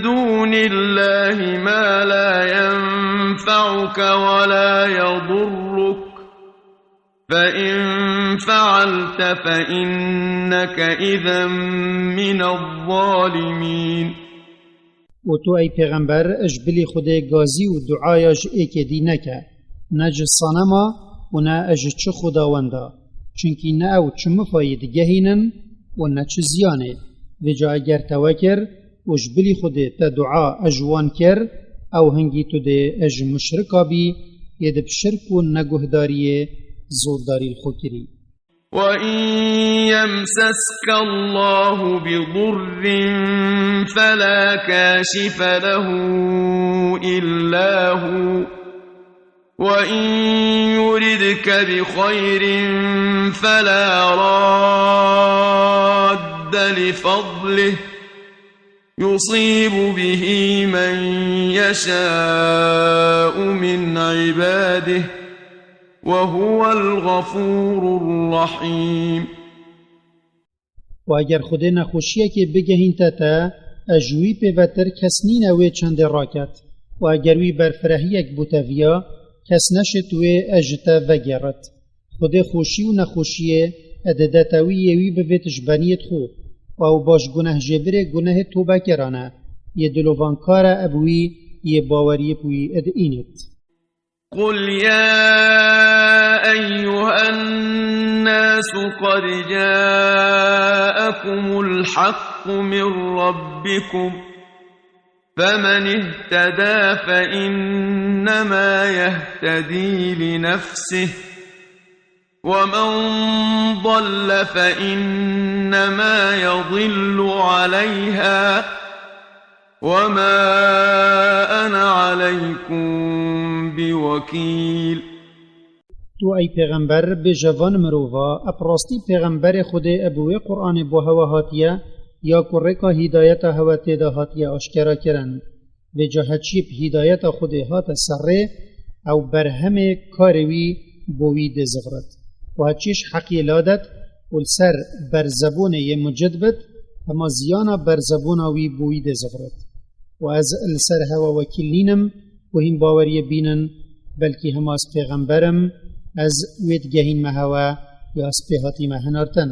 دون الله ما لا ينفعك ولا يضرك، فإن فعلت فإنك إذا من الظالمين. Û tu, ey pêxember, ji bilî Xwedê gazî û duaya ji êkê dî neke, ne ji sanema û ne ji çi xwedawenda, çunkî ne ew çi mifayî digehînin û ne çi ziyanê. Vêca eger te we kir û ji bilî Xwedê te dua ji wan kir, ew hingî tu dê ji muşrika bî, yê di bi şirk û neguhdariyê zordarî li xwe kirî. وإن يمسسك الله بضر فلا كاشف له إلا هو، وإن يردك بخير فلا راد لفضله، يصيب به من يشاء من عباده، وهو الغفور الرحيم. Û eger Xwedê nexweşiyekê bigehînte te, ji wî pêvetir kes nîne wê çendê raket. Û eger wî berfirehiyek bûte viya, kes neşêt wê ji te vegêrit. Xwedê xweşî û nexweşiyê dide te wî yê wî bivêt ji beniyêt xwe. Û ew baş gunehjêbirê gunehê tobekiran e, yê dilovankar e bi wî yê baweriyê bi wî diînit. قل يا أيها الناس قد جاءكم الحق من ربكم، فمن اهتدى فإنما يهتدي لنفسه، ومن ضل فإنما يضل عليها، وما أنا عليكم بوكيل. Tu, ey pêxember, bêje van mirova, bi rastî pêxemberê Xwedê bi wê Qur'anê bo hewe hatiye, ya ku rêka hîdayeta hewe tê de hatiye aşkera kirin. Vêca heçî bi hîdayeta Xwedê hate ser rê, ew berhemê karê wî bo wî dê zivrit. Û heçî ji heqiyê ladet û li ser berzebûnê yê mucid bit, hema ziyana berzebûna wî bo wî dê zivrit. Û ez li ser hewe wekîl nînim ku hîn baweriyê bînin, belkî hema ez pêxember im, ez wê digehînme hewe ya ez pê hatîme hinartin.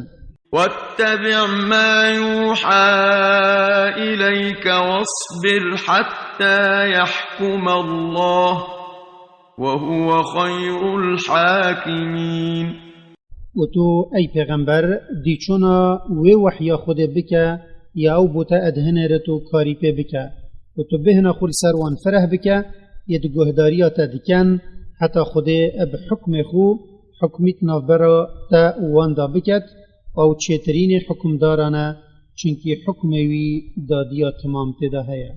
واتبع ما يوحى إليك واصبر حتى يحكم الله وهو خير الحاكمين. û tu, ey pêxember, dîçûna wê wehya Xwedê bike, ya ew bo te edhinêrit û karî pê bike. Û tu bêhna xwe li ser wan fireh bike, yê di guhdariya te diken, heta Xwedê bi hukmê xwe hukmî di navbera te û wan de biket, ew çêtirînê hukmdaran e, çunkî hukmê wî dadiya timam tê de heye.